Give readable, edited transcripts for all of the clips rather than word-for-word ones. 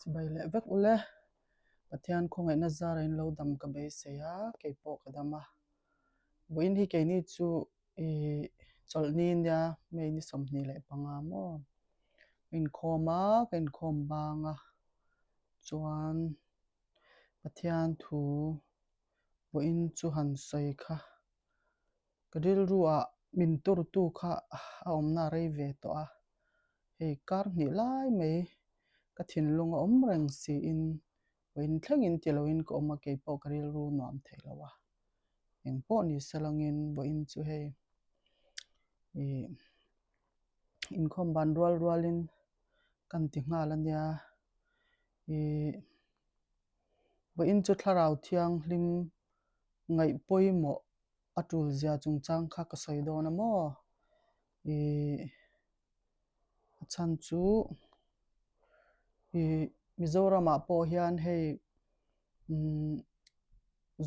Chibai leh vek ule. Pathian khawngaihna zara in lo dam ka beisei a, kei pawh ka dam a. Vawiin hi keini chu i chawlhni nia May ni 25 maw? Ka inkhawm a, ka inkhawm bang a, chuan Pathian thu vawiin chu han sawi kha. Ka rilruah min turtu kha a awmna a rei ve tawh a, hei kar hnih lai mai ka thinlung a awm reng siin vawiin thlengin ti loin ka awm a, kei pawh ka rilru nuam thei lo a, eng pawh ni se langin vawiin chu hei ih inkhawm ban rual rualin kan ti nghal a nia ih vawiin chu thlarau thianghlim ngaih pawimawh a tul zia chungchang kha ka sawi dawn a maw? Ih a chhan chu ih Mizoramah pawh hian hei umm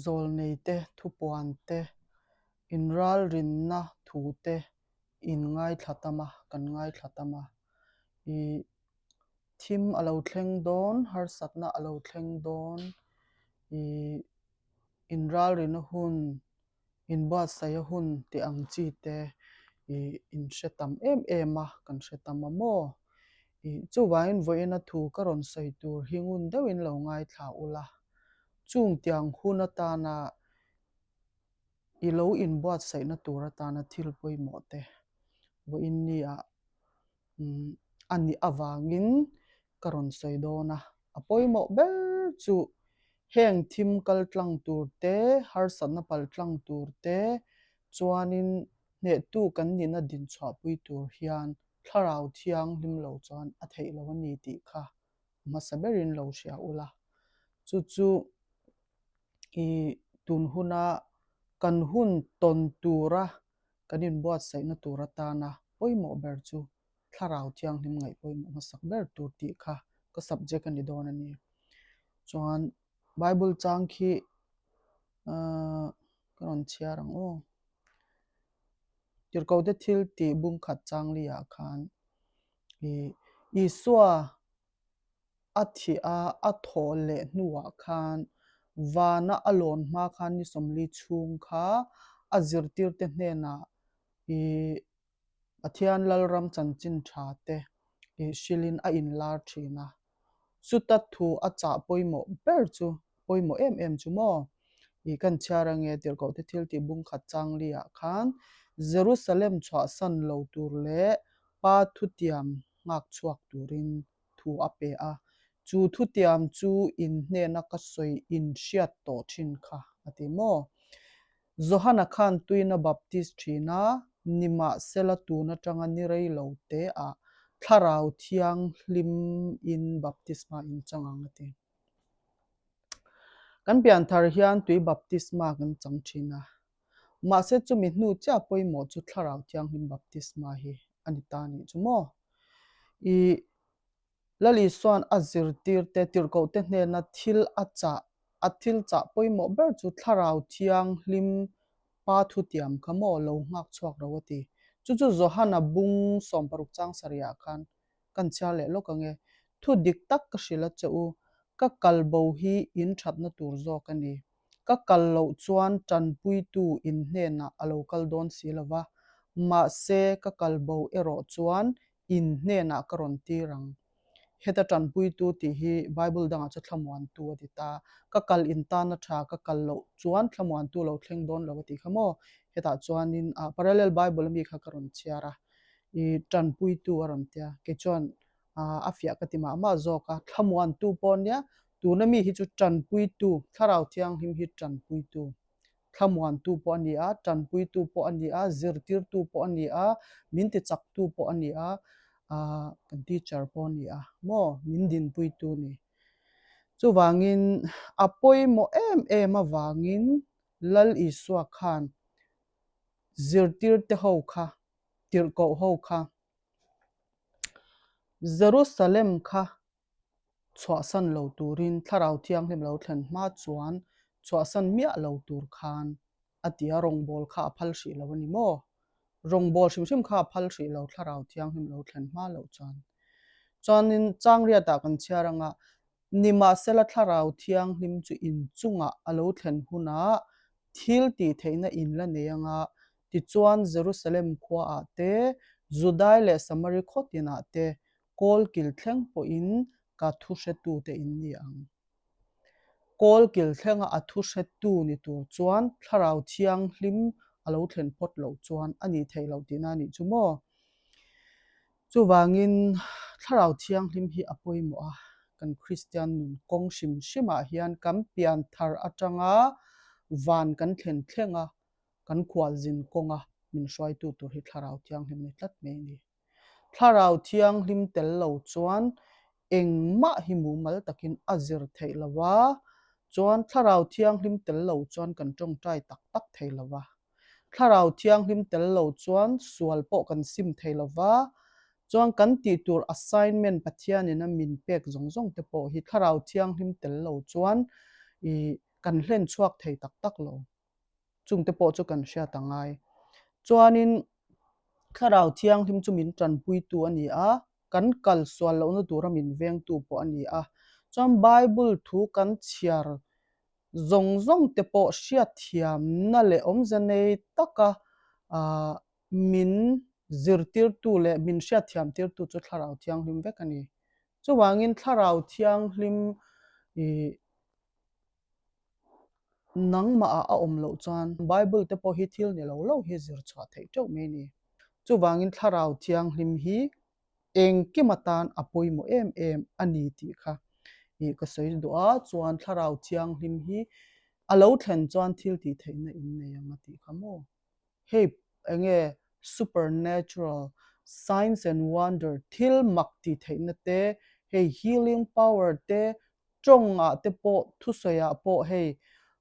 zawlnei te thupuan te inralrinna thu te in ngaithla tam a kan ngaithla tam a ih thim a lo thleng dawn harsatna a lo thleng dawn ih. inralrina hun, inbuatsaih a hun tih ang chi te ih in hre tam em em a, kan hre tam a maw? Ih chuvangin vawiina thu ka rawn sawi tur hi ngun deuhin lo ngaithla ula, chung tiang hun atana i lo inbuatsaihna tur atana thil pawimawh te vawiin nia a nih avangin ka rawn sawi dawn a. A pawimawh ber chu heng thim kal tlang tur te, harsatna pal tlang tur te chuanin hnehtu kan nihna dinchhuahpui tur hian thlarau thianghlim lo chuan a theih lo a ni tih kha hmasa berin lo hria ula. Chu chu i tun huna kan hun tawn tura kan inbuatsaihna tur atana pawimawh ber chu thlarau thianghlim ngaih pawimawh hmasak ber tur tih kha ka subject a ni dawn a ni. Chuan Bible chang khi ahh ka rawn chhiar ang aw. Tirhkohte thil tih bungkhat chang li ah khan ih Isua A thih a, a thawh leh hnuah khan vana a lawn hma khan ni 40 chhung kha a zirtirte hnenah ih Pathian Lalram chanchin tha te ih hrilhin a inlar thin a. Chuta thu a chah pawimawh ber chu, pawimawh em em chu maw? Ih kan chhiar ange tirhkohte thil tih bungkhat chang liah khan Jerusalem chhuahsan lo tur leh Pa thutiam nghak chhuak turin thu a pe a, chu thutiam chu in hnena ka sawi in hriat tawh thin kha a ti maw? Johana khan tuina baptist thin a, nimahsela tun atanga ni rei lo te ah Thlarau Thianghlim in baptisma in chang ang a ti. Kan pianthar hian tui baptisma kan chang thin a, Mahse chumi hnu chiah pawimawh chu Thlarau Thianghlim baptisma hi a ni ta nih chu maw? I Lal Isua'n a zirtirte, tirhkohte hnena thil a chah, a thil chah pawimawh ber chu Thlarau Thianghlim Pa thutiam kha maw lo nghak chhuak ro a ti. Chu chu Johana bung 60 chang sarihah khan kan chhiar leh lawk ang e. Thu dik tak ka hrilh a che u, ka kalbo hi in thatna tur zawk a ni. Ka kal loh chuan tanpuitu in hnenah a lo kal dawn si lo va, mahse ka kal bo erawh chuan in hnenah ka rawn tir ang. Heta tanpuitu tih hi Bible dangah chu thlamuantu a ti ta. Ka kal in tana tha, ka kal loh chuan thlamuantu lo thleng dawn lo a tih kha maw? Hetah chuanin Parallel Bible ami kha ka rawn chhiar a, i tanpuitu a rawn tia. Kei chuan a fiah ka ti mah mah zawk a, thlamuantu pawh nia, tuna mi hi chu tanpuitu, Thlarau Thianghlim hi tanpuitu, thlamuantu pawh a ni a, tanpuitu pawh a ni a, zirtirtu pawh a ni a, min tichaktu pawh a ni a, kan teacher pawh a ni a maw, min dinpuitu a ni. Chuvangin a pawimawh em em avangin Lal Isua khan zirtirte ho kha, tirhkoh ho kha, Jerusalem kha chhuahsan lo turin Thlarau Thianghlim lo thlen hma chuan chhuahsan miah lo tur khan a ti a, rawngbâwl kha a phal hrih lo a ni maw? Rawngbâwl hrim hrim kha a phal hrih lo Thlarau Thianghlim lo thlen hma loh chuan. Chuanin Changriatah kan chhiar anga. Nimahsela Thlarau Thianghlim chu in chungah a lo thlen hunah thil tih theihna in la nei anga, tichuan Jerusalem khuaah te, Judai leh Samari khaw tinah te, kawl kil thleng pawhin ka thu hretute in ni ang. Kawl kil thlenga a thu hretu ni tur chuan Thlarau Thianghlim a lo thlen phawt loh chuan a nih theih loh tihna a nih chu maw? Chuvangin Thlarau Thianghlim hi a pawimawh a, kan Kristian nun kawng hrim hrimah hian kan pian thar atanga van kan thlen thleng a, kan khualzin kawnga min hruaitu tur hi Thlarau Thianghlim a ni tlat mai a ni. Thlarau Thianghlim tel lo chuan engmah hi mumal takin a zir theih lo a, chuan Thlarau Thianghlim tel lo chuan kan tawngtai tak tak thei lo a. Thlarau Thianghlim tel lo chuan sual pawh kan sim thei lo va, chuan kan tih tur assignment Pathianin a min pek zawng zawng te pawh hi Thlarau Thianghlim tel lo chuan i kan hlen chhuak thei tak tak lo. Chungte pawh chu kan hriat a ngai. Chuanin Thlarau Thianghlim chu min tanpuitu a ni a, kan kal sual lohna tura min vengtu pawh a ni a. Chuan Bible thu kan chhiar zawng zawng te pawh hriatthiamna leh awmze nei taka min zirtirtu leh min hriatthiamtirtu chu Thlarau Thianghlim vek a ni. Chuvangin Thlarau Thianghlim ih nangmahah a awm loh chuan Bible te pawh hi thil ni lo lo hi zir chhuah theih teuh mai a ni. Chuvangin Thlarau Thianghlim hi engkim atan a pawimawh em em a ni tih kha ih ka sawi duh a, chuan Thlarau Thianghlim hi a lo thlen chuan thil tih theihna in nei ang a tih kha maw? Hei enge supernatural, signs and wonder, thil mak tih theihna te, hei healing power te, tawngah te pawh thusawiah pawh hei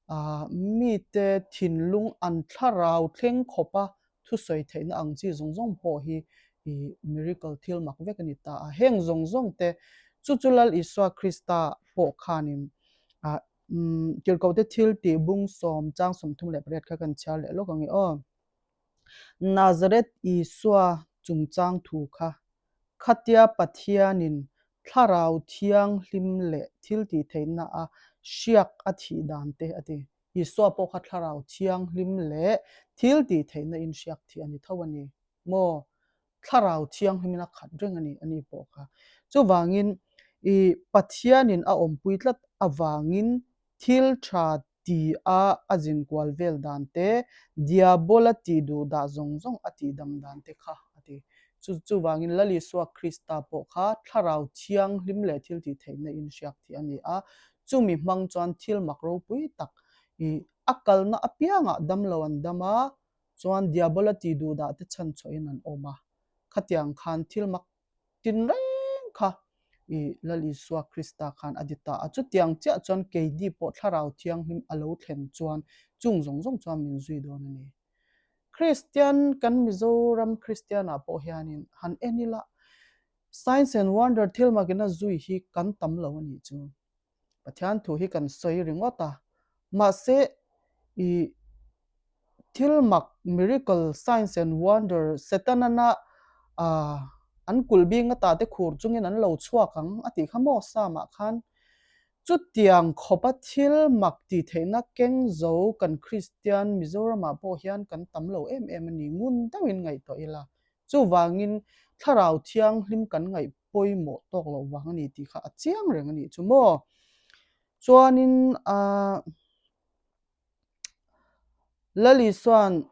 ah mite thinlung an thlarau thleng khawpa thusawi theihna ang chi zawng zawng pawh hi ih miracle thil mak vek a ni ta a. Heng zawng zawng te chu chu Lal Isua Krista pawh khanin ah umm tirhkohte thil tih bung sawm chang 38 kha kan chhiar leh lawk ang e aw. Nazareth Isua chungchang thu kha khatia Pathianin thlarau thianghlim leh thil tih theihna a hriak a thih dan te a ti. Isua pawh kha thlarau thianghlim leh thil tih theihna in hriak thih a ni tho a ni maw? Thlarau thianghlimin a khat reng a ni a ni pawh kha. Chuvangin i Pathianin a awmpui tlat avangin thil tha ti a a zin kual vel dan te, Diabola tih duh dah zawng zawng a tih dam dan te kha a ti. Chu chuvangin Lal Isua Krista pawh kha Thlarau Thianghlim leh thil tih theihna in hriak thih a ni a, chumi hmang chuan thil mak ropui tak i a kalna apiangah damlo an dam a, chuan Diabola tih duh dah te chhan chhuahin an awm a, khatiang khan thil mak tinreng kha i Lal Isua Krista khan a ti ta a. Chutiang chiah chuan keini pawh Thlarau Thianghlim a lo thlen chuan chung zawng zawng chuan min zui dawn a ni. Kristian kan Mizoram Kristianah pawh hianin han en ila Signs and Wonder thil makina zui hi kan tam lo a nih chu. Pathian thu hi kan sawi ringawt a, mahse i thil mak, miracle, signs and wonder, Setana ah an kulh bing ata te khur chungin an lo chhuak ang a tih kha maw Psalm ah khan chutiang khawpa thil mak tih theihna keng zo kan Kristian Mizoramah pawh hian kan tam lo em em a ni, ngun deuhin ngaihtuah ila. Chuvangin Thlarau Thianghlim kan ngaih pawimawh tawk loh vang a ni tih kha a chiang reng a nih chu maw. Chuanin aah Lali chuan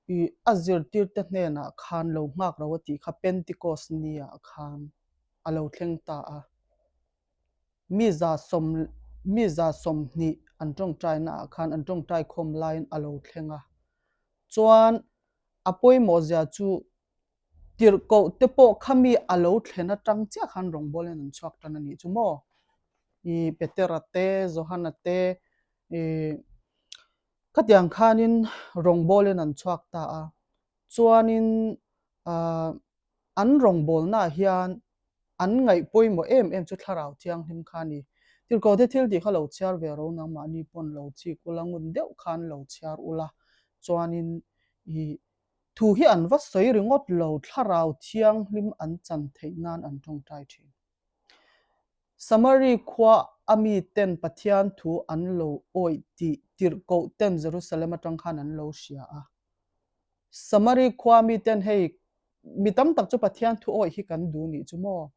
ih a zirtirte hnenah khan lo nghak lo a tih kha Pentecost ni-ah khan a lo thleng ta a. Mi za sawm mi 20 an tawngtainaah khan an tawngtai khawm laiin a lo thleng a. Chuan a pawimawh zia chu Tirhkoh te pawh khami a lo thlen atang chiah khan rawngbawlin an chhuak tan a nih chu maw? I Petera te, Johana te, i khatiang khanin rawngbawlin an chhuak ta a. Chuanin ah an rawngbawlnaah hian an ngaih pawimawh em em chu Thlarau Thianghlim kha a ni. Tirhkoh te thil tih kha lo chhiar ve ro nangmahni pawn lo chik ula, ngun deuh khan lo chhiar ula. Chuanin i Thu hi an va sawi ringawt lo, Thlarau Thianghlim an chan theih nan an tawngtai thin. Samari khua a miten Pathian thu an lo awih tih tirhkoh ten Jerusalem atang khan an lo hria a. Samari khua miten hei mi tam tak chu Pathian thu awih hi kan duh nih chu maw?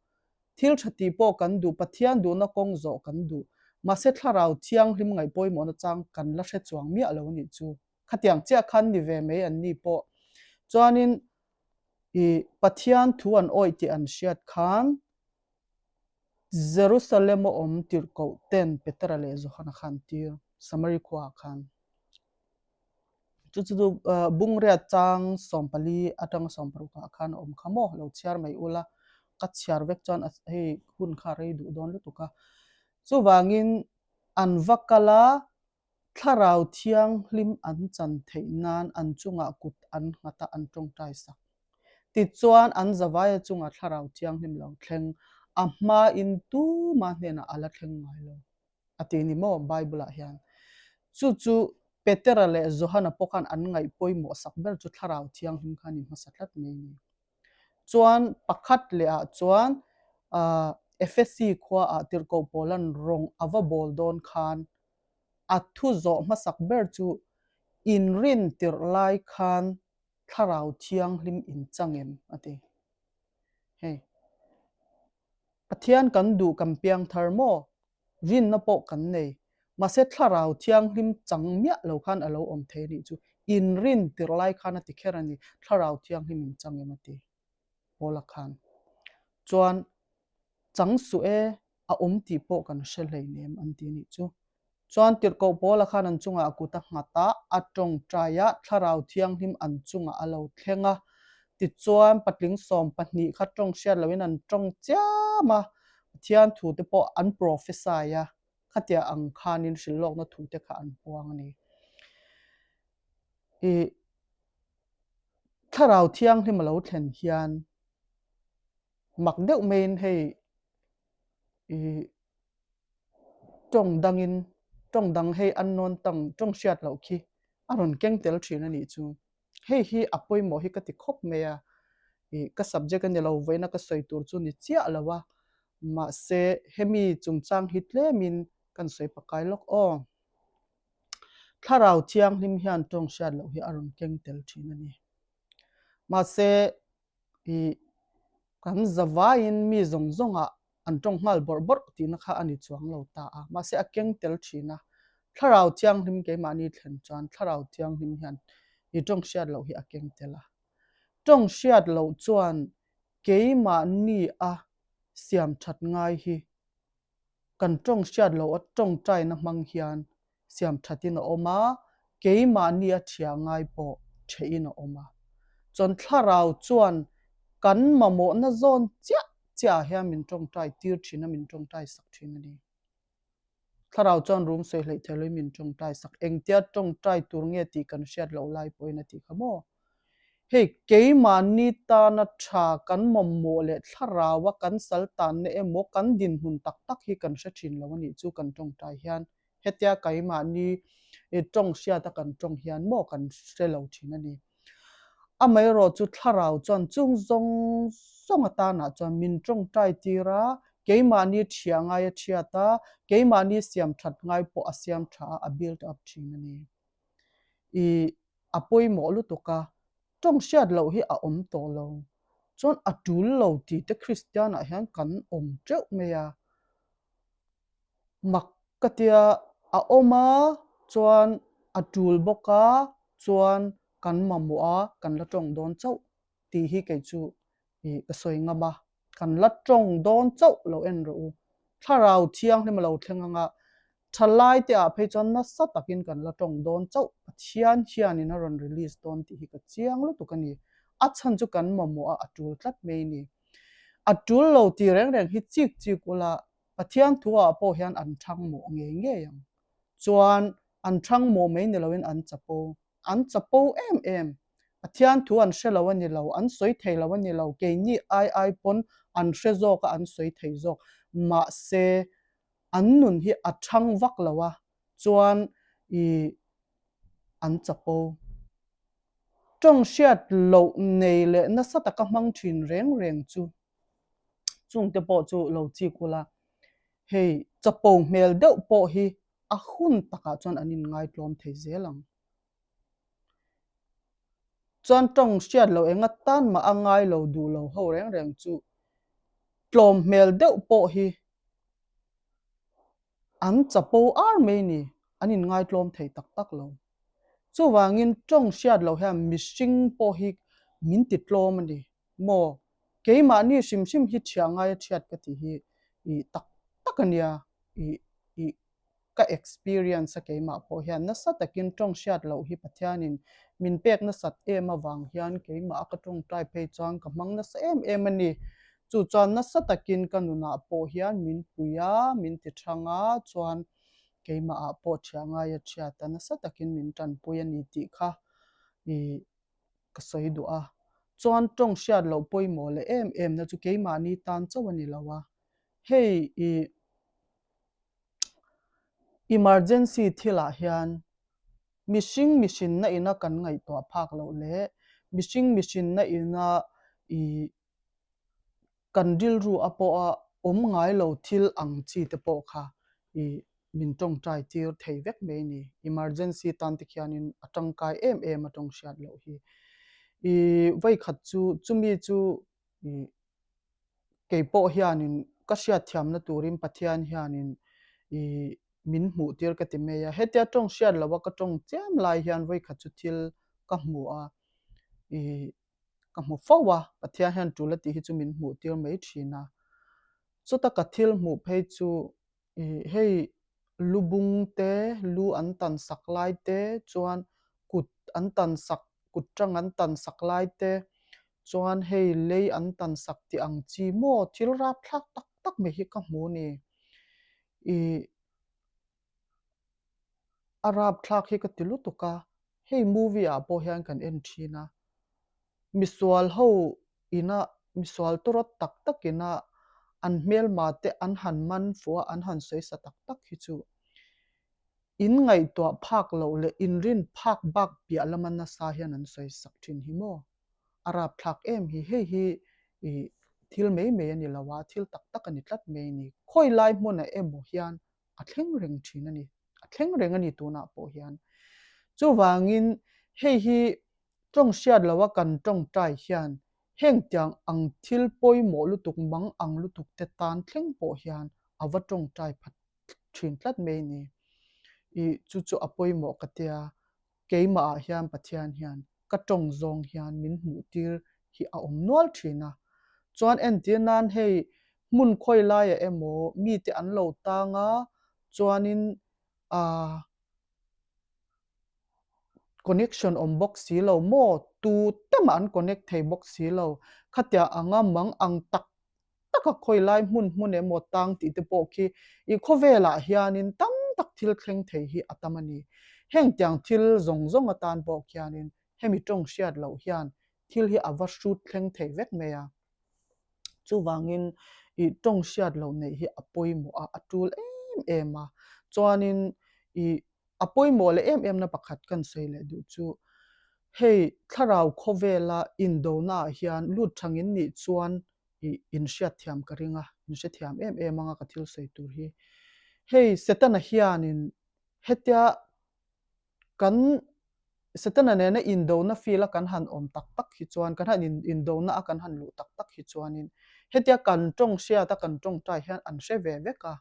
Thil tha tih pawh kan duh, Pathian duhna kawng zawh kan duh. Mahse thlarau thianghlim ngaih pawimawhna chang kan la hre chuang miah lo nih chu. Khatiang chiah khan ni ve mai an ni pawh. Chuanin i Pathian thu an awih tih an hriat khan Jerusalem a awm tirhkoh ten Petera leh Johana khan tir Samari khuaah khan. Chu chu chu Bungriat chang 14 atanga 16 ah khan a awm kha maw lo chhiar mai ula ka chhiar vek chuan hei hun kha rei duh dawn lutuk a. Chuvangin an va kal a Thlarau thianghlim an chan theih nan an chungah kut an nghat a an tawngtai sak. Tichuan an zavaia chungah thlarau thianghlim lo thleng a hmain tuma hnenah a la thleng ngai lo a ti ni maw Bible ah hian. Chu chu Petera leh Johana pawh khan an ngaih pawimawh sak ber chu thlarau thianghlim kha a ni hmasa tlat mai ni. Chuan pakhat leh ah chuan Efesi khua ah tirhkoh Paula'n rawng a va bawl dawn khan a thu zawh hmasak ber chu inrin tirh lai khan thlarau thianghlim in chang em a ti. Hei Pathian kan duh kan piang thar maw? Rinna pawh kan nei. Mahse thlarau thianghlim chang miah lo khan a lo awm thei a nih chu. Inrin tirh lai khan a ti kher a ni. Thlarau thianghlim in chang em a ti. Paula khan. Chuan chang suh e, a awm tih pawh kan hre hleinem an ti a nih chu. Chuan tirhkoh Paula khan an chungah a kut a nghat a, a tawngtai a, Thlarau Thianghlim an chungah a lo thleng a. Tichuan patling 12 kha tawng hriat loin an tawng chiam a, Pathian thute pawh an prophesy a, khatia ang khanin hrilhlawkna thute kha an puang a ni. I Thlarau Thianghlim a lo thlen hian mak deuh maiin hei i tawng dangin tawng dang hei unknown tongue tawng hriat loh khi a rawn keng tel thin a nih chu. Hei hi a pawimawh hi ka ti khawp mai a, ih ka subject a ni lo vawiina ka sawi tur chu ni chiah lo a, mahse hemi chungchang hi tlemin kan sawi pakai lawk aw. Thlarau thianghlim hian tawng hriat loh hi a rawn keng tel thin a ni. Mahse ih kan zavaiin mi zawng zawngah an tawng nghal bawrh bawrh tihna kha a ni chuang lo ta a, mahse a keng tel thin a. Thlarau Thianghlim keimahni thlen chuan Thlarau Thianghlim hian i tawng hriat loh hi a keng tel a. Tawng hriat loh chuan keimahni a siam that ngai hi Kan tawng hriat loh a tawngtaina hmang hian siam thatin a awm a, keimahni a thiah ngai pawh thehin a awm a. Chuan thlarau chuan kan mamawhna zawn chiah chiah ah hian min tawngtai tir thin a, min tawngtai sak thin a ni. Thlarau chuan rum sawi hleih thei loin min tawngtai sak. Engtia tawngtai tur nge tih kan hriat loh lai pawhin a tih kha maw? Hei, keimahni tana tha kan mamawh leh thlaraua kan sal tanna emaw kan dinhmun tak tak hi kan hre thin lo a nih chu kan tawngtai hian hetia keimahni tawng hriata kan tawng hian maw kan hre lo thin a ni. Amaherawh chu thlarau chuan chung zawng zawng atanah chuan min tawngtai tir a, keimahni thiah ngai a thiat a, keimahni siam that ngai pawh a siam tha a, a build up thin a ni. I a pawimawh lutuk a, tawng hriat loh hi a awm tawh lo. Chuan a tul lo tih te Kristian ah hian kan awm teuh mai a, mak ka tia a awm a, chuan a tul bawk a, chuan kan mamawh a, kan la tawng dawn chauh tih hi kei chu ih ka sawi ngam a, kan la tawng dawn chauh lo en rawh u. Thlarau thianghlim a lo thleng anga thalai te ah phei chuan nasa takin kan la tawng dawn chauh Pathian hianin a rawn release dawn tih hi ka chiang lutuk a ni. A chhan chu kan mamawh a, a tul tlat mai a ni. A tul lo tih reng reng hi chik chik ula Pathian thu ah pawh hian an thang mawh ngei ngei ang. Chuan an thang mawh mai ni loin an chapo. An chapo em em. Pathian thu an hre lo a ni lo, an sawi thei lo a ni lo, keini ai ai pawn an hre zawk a, an sawi thei zawk. Mahse, an nun hi a thang vak lo a, chuan i an chapo. Tawng hriat loh nei leh nasa taka hmang thin reng reng chu chungte pawh chu lo chik ula. Hei chapo hmel deuh pawh hi a hun takah chuan an inngaitlawm thei zel ang. Chuan tawng hriat loh enga tan mah a ngai lo duh lo ho reng reng chu tlawm hmel deuh pawh hi an chapo ar mai ni, an inngaitlawm thei tak tak lo. Chuvangin tawng hriat loh hian mihring pawh hi min ti tlawm a ni maw? Keimahni hrim hrim hi thiah ngaia thiat ka tih hi ih tak tak a nia, ih ih ka experience a keimah pawh hian nasa takin tawng hriat loh hi Pathianin min pek nasat em avang hian keimah a ka tawngtai phei chuan ka hmang nasa em em a ni. Chu chuan nasa takin ka nunah pawh hian min pui a, min ti thang a, chuan keimahah pawh thiah ngaia thiat a nasa takin min tanpui a ni tih kha ih ka sawi duh a. Chuan tawng hriat loh pawimawh leh em em na chu keimahni tan chauh a ni lo a, hei ih Emergency thilah hian mihring mihrinna ina kan ngaihtuah phak loh leh mihring mihrinna ina ih kan rilru a pawha awm ngai lo thil ang chi te pawh kha ih min tawngtai tir thei vek mai a ni. Emergency tan te khianin a tangkai em em a tawng hriat loh hi. Ih vawikhat chu chumi chu ih Kei pawh hianin ka hriatthiamna turin Pathian hianin ih min hmuh tir ka ti mai a. Hetia tawng hriat loha ka tawng chiam lai hian vawikhat chu thil ka hmu a, ih ka hmu fo a, Pathian hian tul a tih hi chu min hmuh tir mai thin a. Chuta ka thil hmuh phei chu Ih hei lu bung te, lu an tan sak lai te chuan kut an tan sak, kut tang an tan sak lai te chuan hei lei an tan sak tih ang chi maw thil rapthlak tak tak mai hi ka hmu a ni. Ih a rapthlak hi ka ti lutuk a, hei movie ah pawh hian kan en thin a, misual ho ina misual tawrawt tak tak ina an hmelma te an han man fuh a, an han sawi sa tak tak hi chu in ngaihtuah phak loh leh in rin phak bak piah lama nasa hian an sawi sak thin hi maw? A rapthlak em hi, hei hi ih thil mai mai a ni lo a, thil tak tak a ni tlat mai a ni. Khawi lai hmunah emaw hian a thleng reng thin a ni, a thleng reng a ni tunah pawh hian. Chuvangin hei hi Tawng hriat loha kan tawngtai hian heng tiang ang thil pawimawh lutuk mang ang lutuk te tan thleng pawh hian a va tawngtai phat thin tlat mai ni. Ih chu chu a pawimawh ka tia, keimah ah hian Pathian hian ka tawng zawng hian min hmuh tir hi a awm nual thin a. Chuan entir nan hei hmun khawi laiah emaw mite an lo tang a, chuanin ah Connection awm bawk si lo maw? Tu te mah an connect thei bawk si lo. Khatia anga mang ang tak tak a khawi lai hmun hmun emaw tang tih te pawh khi i khawvelah hianin tam tak thil thleng thei hi a tam a ni. Heng tiang thil zawng zawng atan pawh khianin hemi tawng hriat loh hian thil hi a va hrut thleng thei vek mai a. Chuvangin i tawng hriat loh neih hi a pawimawh a, a tul em em a. Chuanin i a pawimawh leh em emna pakhat kan sawi leh duh chu hei thlarau khawvela indona ah hian lut thangin nih chuan i inhriatthiam ka ring a, inhrethiam em em anga ka thil sawi tur hi. Hei Setana hianin hetia kan Setana nena indona field a kan han awm tak tak hi chuan, kan han indona a kan han luh tak tak hi chuanin hetia kan tawng hriat a kan tawngtai hian an hre ve vek a.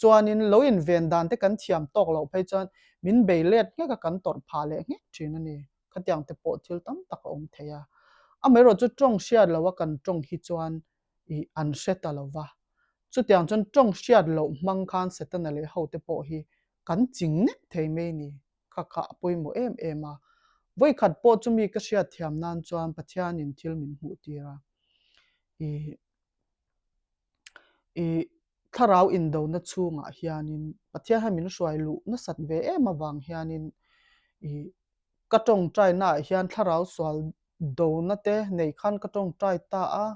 Chuanin lo inven dan te kan thiam tawk loh phei chuan min bei let nghek a kan tawrh phah leh nghek thin a ni. Khatiang te pawh thil tam tak a awm thei a. Amaherawh chu tawng hriat loh a kan tawng hi chuan ih an hre ta lo va. Chutiang chuan tawng hriat loh hmang khan Setana leh hote pawh hi kan ching nek thei mai ni. Kha kha a pawimawh em em a. Vawikhat pawh chumi ka hriat thiam nan chuan Pathianin thil min hmuh tir a. Ih ih thlarau indona chhungah hianin Pathian hian min hruai luh nasat ve em avang hianin ih ka tawngtainaah hian thlarau sual dona te nei khan ka tawngtai ta a,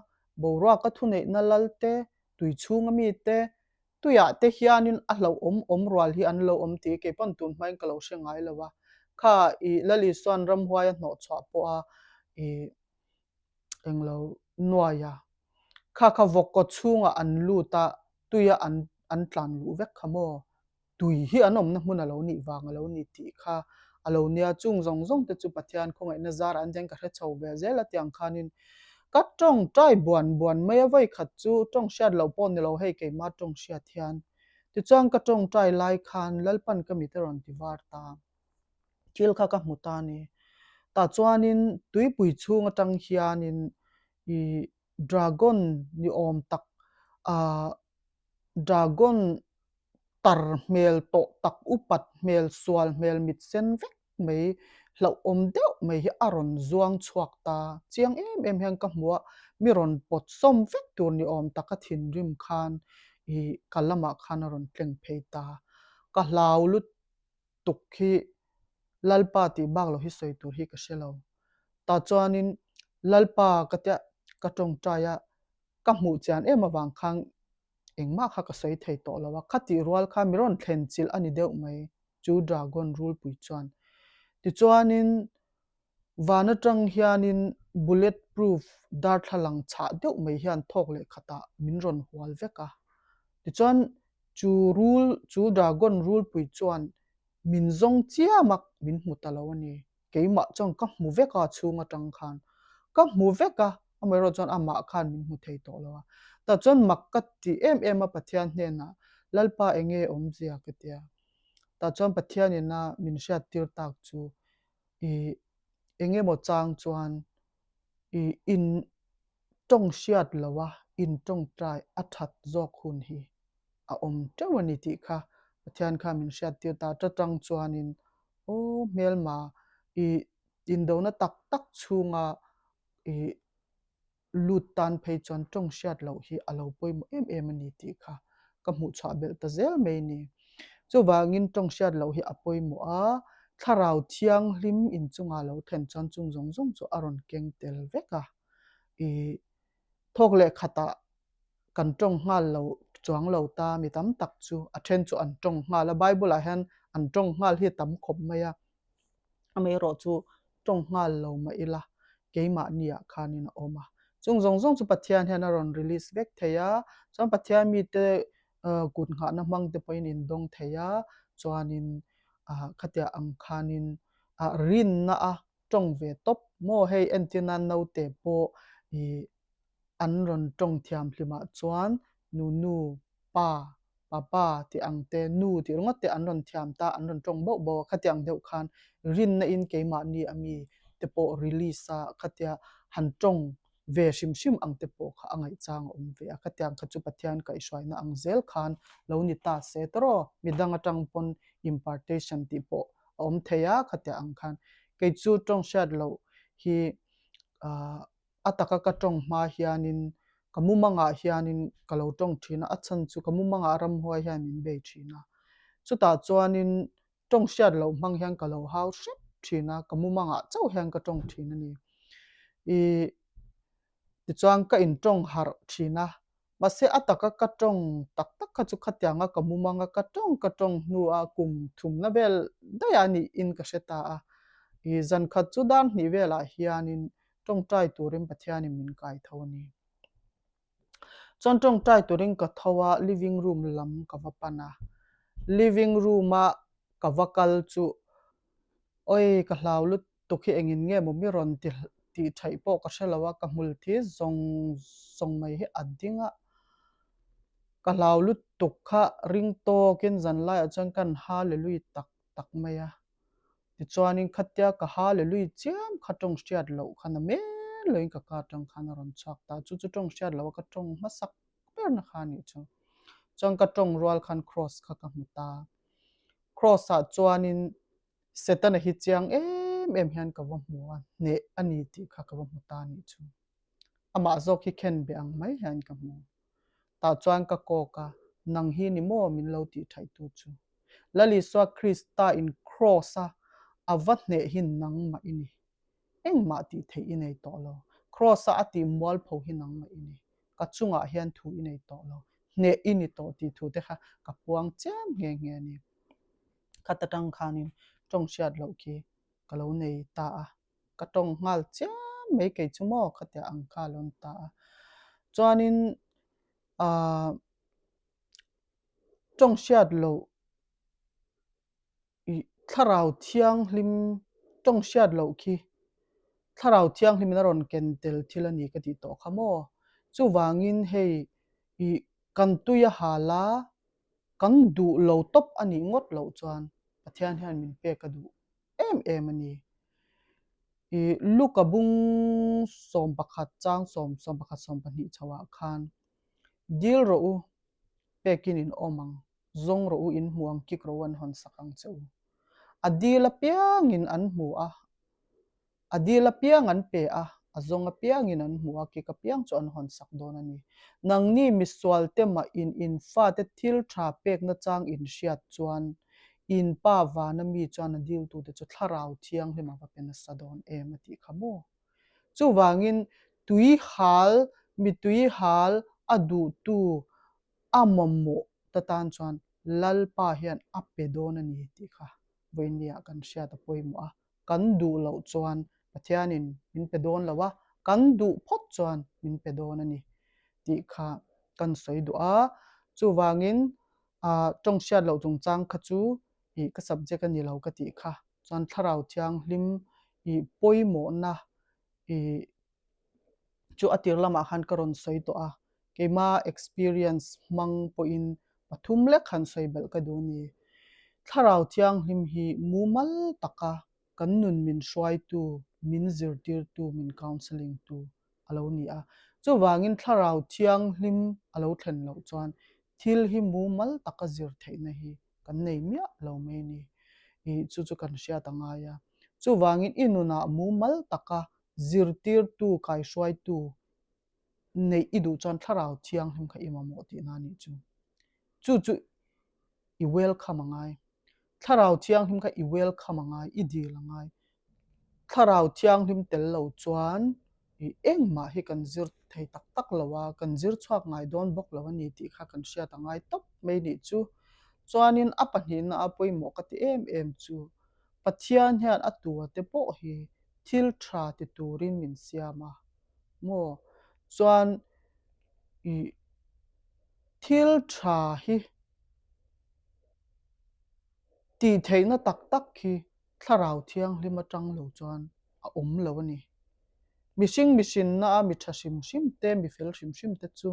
boruak a thuneihna lal te, tui chhunga mi te, tuiah te hianin a hlauhawm awm rual hi an lo awm tih kei pawn tun hmain ka lo hre ngai lo a. Kha ih Lalisuan ramhuai a hnawh chhuah pawh a ih englo nuai a, kha kha vawk kaw chhungah an lut a, tuia an. an tlan luh vek kha maw? Tui hi an awmna hmun a lo nih vang a lo ni tih kha a lo nia. Chung zawng zawng te chu Pathian khawngaihna zarah an hian ka hre chho ve zel a tiang khanin ka tawngtai buan buan mai a, vawi khat chu tawng hriat loh pawh ni lo hei keimah tawng hriat hian. Tichuan ka tawngtai lai khan Lalpan ka mit a rawn ti var ta. Thil kha ka hmu ta a ni. Tah chuanin tuipui chhung atang hianin ih dragon ni awm tak ah dragon tar hmel tawh tak upat hmel sual hmel mit sen vek mai hlauhawm deuh mai hi a rawn zuang chhuak ta. Chiang em em hian ka hmu a, mi rawn pawt sawm vek tur ni awm taka thinrim khan ih ka lamah khan a rawn tleng phei ta. Ka hlau lut tuk hi Lalpa tih bak lo hi sawi tur hi ka hre lo. Tah chuanin Lalpa ka tia ka tawngtai a, ka hmuh chian em avang khan engmah kha ka sawi thei tawh lo a, khatih rual kha mi rawn thlen chilh a ni deuh mai chu dragon rulpui chuan. Tichuanin van atang hianin bullet proof darthlalang chhah deuh mai hian thawk leh khatah min rawn hual vek a. Tichuan Chu rul, chu dragon rulpui chuan min zawng chiam a, min hmu ta lo a ni. Keimah chuan ka hmu vek a chhung atang khan. Ka hmu vek a, amaherawh chuan amah khan min hmu thei tawh lo a. Tah chuan mak ka ti em em a Pathian hnenah, Lalpa enge awmzia ka ti a. Tah chuan Pathianin a min hriattir tak chu ih engemaw chang chuan ih in tawng hriat lo a in tawngtai a that zawk hun hi a awm teuh a ni tih kha Pathian kha min hriattir ta ta tang chuanin aw hmelma i indona tak tak chhunga i lut tan phei chuan tawng hriat loh hi a lo pawimawh em em a ni tih kha ka hmuh chhuah belh ta zel mai a ni. Chuvangin tawng hriat loh hi a pawimawh a, thlarau thianghlim inchunga lo thlen chuan chung zawng zawng chu a rawn keng tel vek a. I thawk leh khatah kan tawng nghal lo chuang lo ta mi tam tak chu a then chu an tawng nghal a, Bible ah hian an tawng nghal hi a tam khawp mai a, amaherawh chu tawng nghal lo mah ila keimahni ah khanin a awm a. Chung zawng zawng chu Pathian hian a rawn release vek thei a, chuan Pathian mite kut nghahna hmang te pawhin indawng thei a, chuanin khatiang ang khanin rinna a tawng ve tawp maw hei entir nan naute pawh ih an rawn tawng thiam hlimah chuan nunu pa papa tih ang te nu tih ringawt te an rawn thiam ta an rawn tawng bauh bauh a khatiang deuh khan rinna in keimahni a mi te pawh release a khatia han tawng ve hrim hrim ang te pawh kha a ngaihchang a awm ve a khatiang kha chu Pathian kaihhruaina ang zel khan lo ni ta se tawraw midang atang pawn impartation tih pawh a awm thei a khatiang ang khan kei chu tawng hriat loh hi ahh a taka ka tawng hma hianin ka mumangah hianin ka lo tawng thin a, a chhan chu ka mumangah ramhuai hian min bei thin a chutah chuanin tawng hriat loh hmang hian ka lo hau hrep thin a ka mumangah chauh hian ka tawng thin a ni ih tichuan ka intawng harh thin a Mahse a taka ka tawng tak tak kha chu khatianga ka mumanga ka tawng ka tawng hnua kum thumna vel daih a niin ka hre ta a. I zan khat chu dar hnih velah hianin tawngtai turin Pathianin min kai tho a ni. Chuan tawngtai turin ka tho a, living room lam ka va pan a. Living room-a ka va kal chu awi ka hlau lut tuk hi engin nge maw mi rawn ti tih theih pawh ka hre lo a, ka hmul thi zawng zawng mai hi a ding a, ka hlau lutuk kha ring tawkin zan laiah chuan kan hallelui tak tak mai a, tichuanin khatia ka hallelui chiam kha tawng hriat loh khan a mel loin ka ka atang khan a rawn chhuak ta, chu chu tawng hriat loh a ka tawng hmasak berna kha a nih chu, chuan ka tawng rual khan cross kha ka hmu ta, cross ah chuanin Setana hi chiang em em hian ka va hmu a, hneh a ni tih kha ka va hmu ta a nih chu. Amah zawk hi khen be ang mai hian ka hmu. Tah chuan ka kawk a, nang hi ni maw min lo tih thaih tu chu. Lal Isua Krista in Kraws a a va hneh hi nangmah i ni. Engmah tih theih i nei tawh lo. Kraws a a tih mualpho hi nangmah i ni. Ka chungah hian thu i nei tawh lo. Hneh i ni tawh tih thu te kha ka puang chiam nghe nghe a ni. Khat atang khanin tawng hriat loh khi ka lo nei ta a, ka tawng nghal chiam mai kei chu maw khatia ang kha a lo ni ta a. Chuanin aah. Tawng hriat loh i thlarau thianghlim tawng hriat loh khi thlarau thianghlimin a rawn ken tel thil a ni ka tih tawh kha maw? Chuvangin hei i kan tui a hal a, kan duh lo tawp a nih ngawt loh chuan Pathian hian min pek a duh em em a ni. I Luka bung 11 chang 10, 11, 12 chhoah khan dil rawh u, pekin in awm ang, zawng rawh u, in hmu ang, kik rawh u, an hawn sak ang che u. A dil apiangin an hmu a, a dil apiang an pe a, a zawng apiangin an hmu a, kik apiang chu an hawn sak dawn a ni. Nangni misualte mah in in fate thil tha pekna chang in hriat chuan in pa vana mi chuan a diltute chu thlarau thianghlim a va pe nasa dawn em a tih kha maw? Chuvangin tui hal, mi tui hal a duhtu a mamawh ta tan chuan Lalpa hian a pe dawn a ni tih kha vawiinniah kan hriat a pawimawh a. Kan duh loh chuan Pathianin min pe dawn lo a, kan duh phawt chuan min pe dawn a ni tih kha kan sawi duh a. Chuvangin tawng hriat loh chungchang kha chu ih ka subject a ni lo ka tih kha. Chuan Thlarau Thianghlim ih pawimawhna ih chu a tir lamah khan ka rawn sawi tawh a, keima experience hmang pawhin pathum lek han sawi belh ka duh a ni. Thlarau Thianghlim hi mumal taka kan nun min hruaitu, min zirtirtu, min counselling tu a lo ni a. Chuvangin Thlarau Thianghlim a lo thlen loh chuan thil hi mumal taka zir theihna hi kan nei miah lo mai a ni. Ih chu chu kan hriat a ngai a. Chuvangin i nunah mumal taka zirtirtu kaihruaitu neih i duh chuan thlarau thianghlim kha i mamawh tihna a nih chu. Chu chu i welcome a ngai. Thlarau thianghlim kha i welcome a ngai, i dil a ngai. Thlarau thianghlim tel lo chuan i engmah hi kan zir thei tak tak lo a, kan zir chhuak ngai dawn bawk lo a ni tih kha kan hriat a ngai tawp mai nih chu. Chuanin a pahnihna a pawimawh ka ti em em chu Pathian hian a tua te pawh hi thil tha ti turin min siam a maw? Chuan i thil tha hi tih theihna tak tak hi Thlarau Thianghlim atang lo chuan a awm lo a ni. Mihring mihrinna a mi tha hrim hrim te, mi fel hrim hrim te chu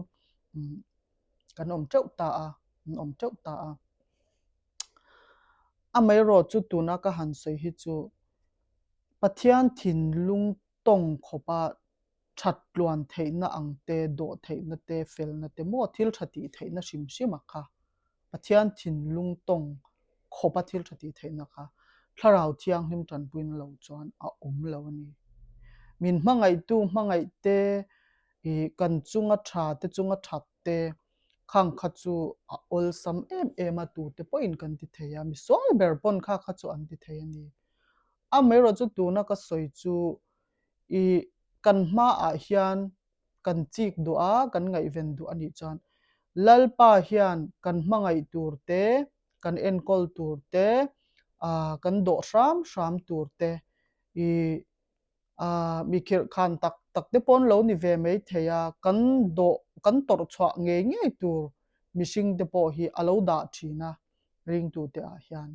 kan awm teuh ta a, an awm teuh ta a. Amaherawh chu tuna ka han sawi hi chu Pathian thinlung tawng khawpa that tluan theihna ang te, dawh theihna te, felna te maw thil tha tih theihna hrim hrim a kha Pathian thinlung tawng khawpa thil tha tih theihna kha Thlarau Thianghlim tanpuina lo chuan a awm lo a ni. Min hmangaihtu hmangaih te, ih kan chunga tha te chunga that te, Khang kha chu a awlsam em em a, tute pawhin kan ti thei a, misual ber pawn kha kha chu an ti thei a ni. Amaherawh chu tuna ka sawi chu i kan hmaah hian kan chik duh a, kan ngaihven duh a nih chuan Lalpa hian kan hmangaih tur te, kan enkawl tur te, kan dawh hram hram tur te i Aaa mi khirh khan tak tak te pawh an lo ni ve mai thei a, kan dawh kan tawrh chhuah ngei ngei tur mihring te pawh hi a lo dah thin a ringtute ah hian.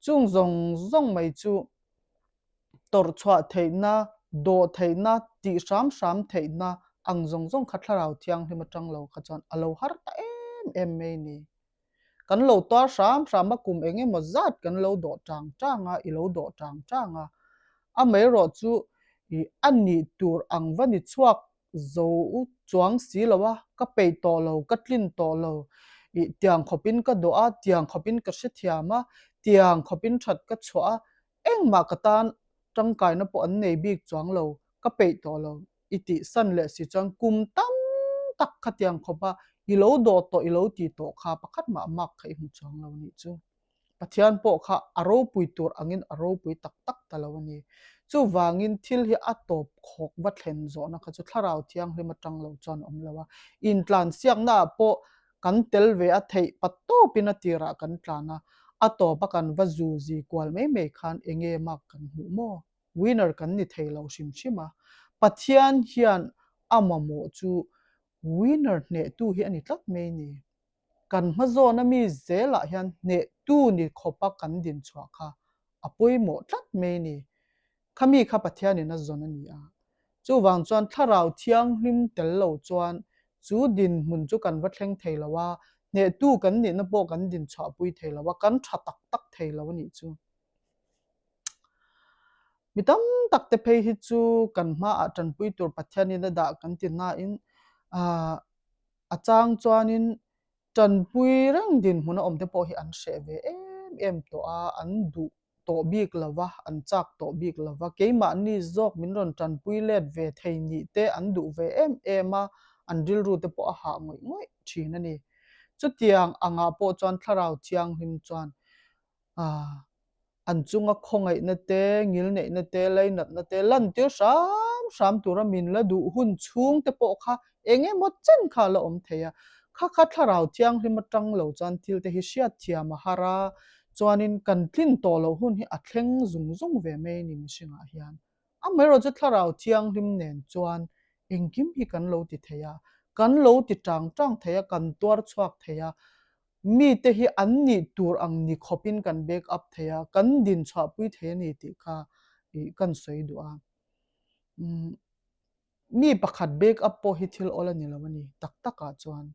Chung zawng zawng mai chu tawrh chhuah theihna, dawh theihna, tih hram hram theihna ang zawng zawng kha thlarau thianghlim atang lo kha chuan a lo har ta em em mai ni. Kan lo tuar hram hram a, kum eng emaw zat kan lo dawh tang tang a, i lo dawh tang tang a. Amaherawh chu i a nih tur ang va ni chhuak zo chuang si lo a, ka peih tawh lo, ka tlin tawh lo, i tiang khawpin ka dawh a, tiang khawpin ka hrethiam a, tiang khawpin that ka chhuah a, engmah ka tan tangkaina pawh an nei bik chuang lo, ka peih tawh lo. i tih san leh si chuan kum tam tak khatiang khawp a i lo dawh tawh i lo ti tawh kha pakhat mah mak kha i hmu chuang lo nih chu. Pathian pawh kha a ropui tur angin a ropui tak tak ta lo a ni. Chuvangin thil hi a tawp khawk va thlen zawhna kha chu thlarau thianghlim atang lo chuan a awm lo a. Intlansiakna ah pawh kan tel ve a theih pat tawpin a tirah kan tlan a, a tawp a kan va zu zi kual mai mai khan enge mak kan hmuh maw? Winner kan ni thei lo hrim hrim a, Pathian hian a mamawh chu winner hnehtu hi a ni tlat mai ni. Kan hmazawna mi zelah hian hnehtu ni khawpa kan din chhuah kha a pawimawh tlat mai ni. Khami kha Pathianin a zawn a ni a. Chuvang chuan Thlarau Thianghlim tel lo chuan chu dinhmun chu kan va thleng thei lo a, hnehtu kan nihna pawh kan din chhuahpui thei lo a, kan tha tak tak thei lo a nih chu. Mi tam tak te phei hi chu kan hmaah tanpui tur Pathianin a dah kan ti nain a chang chuanin tanpui reng dinhmun a awm te pawh hi an hreh ve em em tawh a, an duh tawh bik lo va, an chak tawh bik lo va, keimahni zawk min rawn tanpui let ve thei nih te an duh ve em em a, an rilru te pawh a hah ngawih ngawih thin a ni. Chutiang angah pawh chuan Thlarau Thianghlim chuan An chunga khawngaihna te, ngilneihna te, lainatna te lantir hram hram tura min la duh hun chhung te pawh kha eng emaw chen kha a la awm thei a. Kha kha thlarau thianghlim atang lo chuan thil te hi hriatthiam a har a, chuanin kan tlin tawh loh hun hi a thleng zung zung ve mai a ni mihringah hian. Amaherawhchu thlarau thianghlim nen chuan engkim hi kan lo ti thei a, kan lo ti tang tang thei a, kan tuar chhuak thei a, Mite hi an nih tur ang ni khawpin kan back up thei a, kan din chhuahpui thei a ni tih kha kan sawi duh a. Mi pakhat back up pawh hi thil awl a ni lo a ni, tak takah chuan.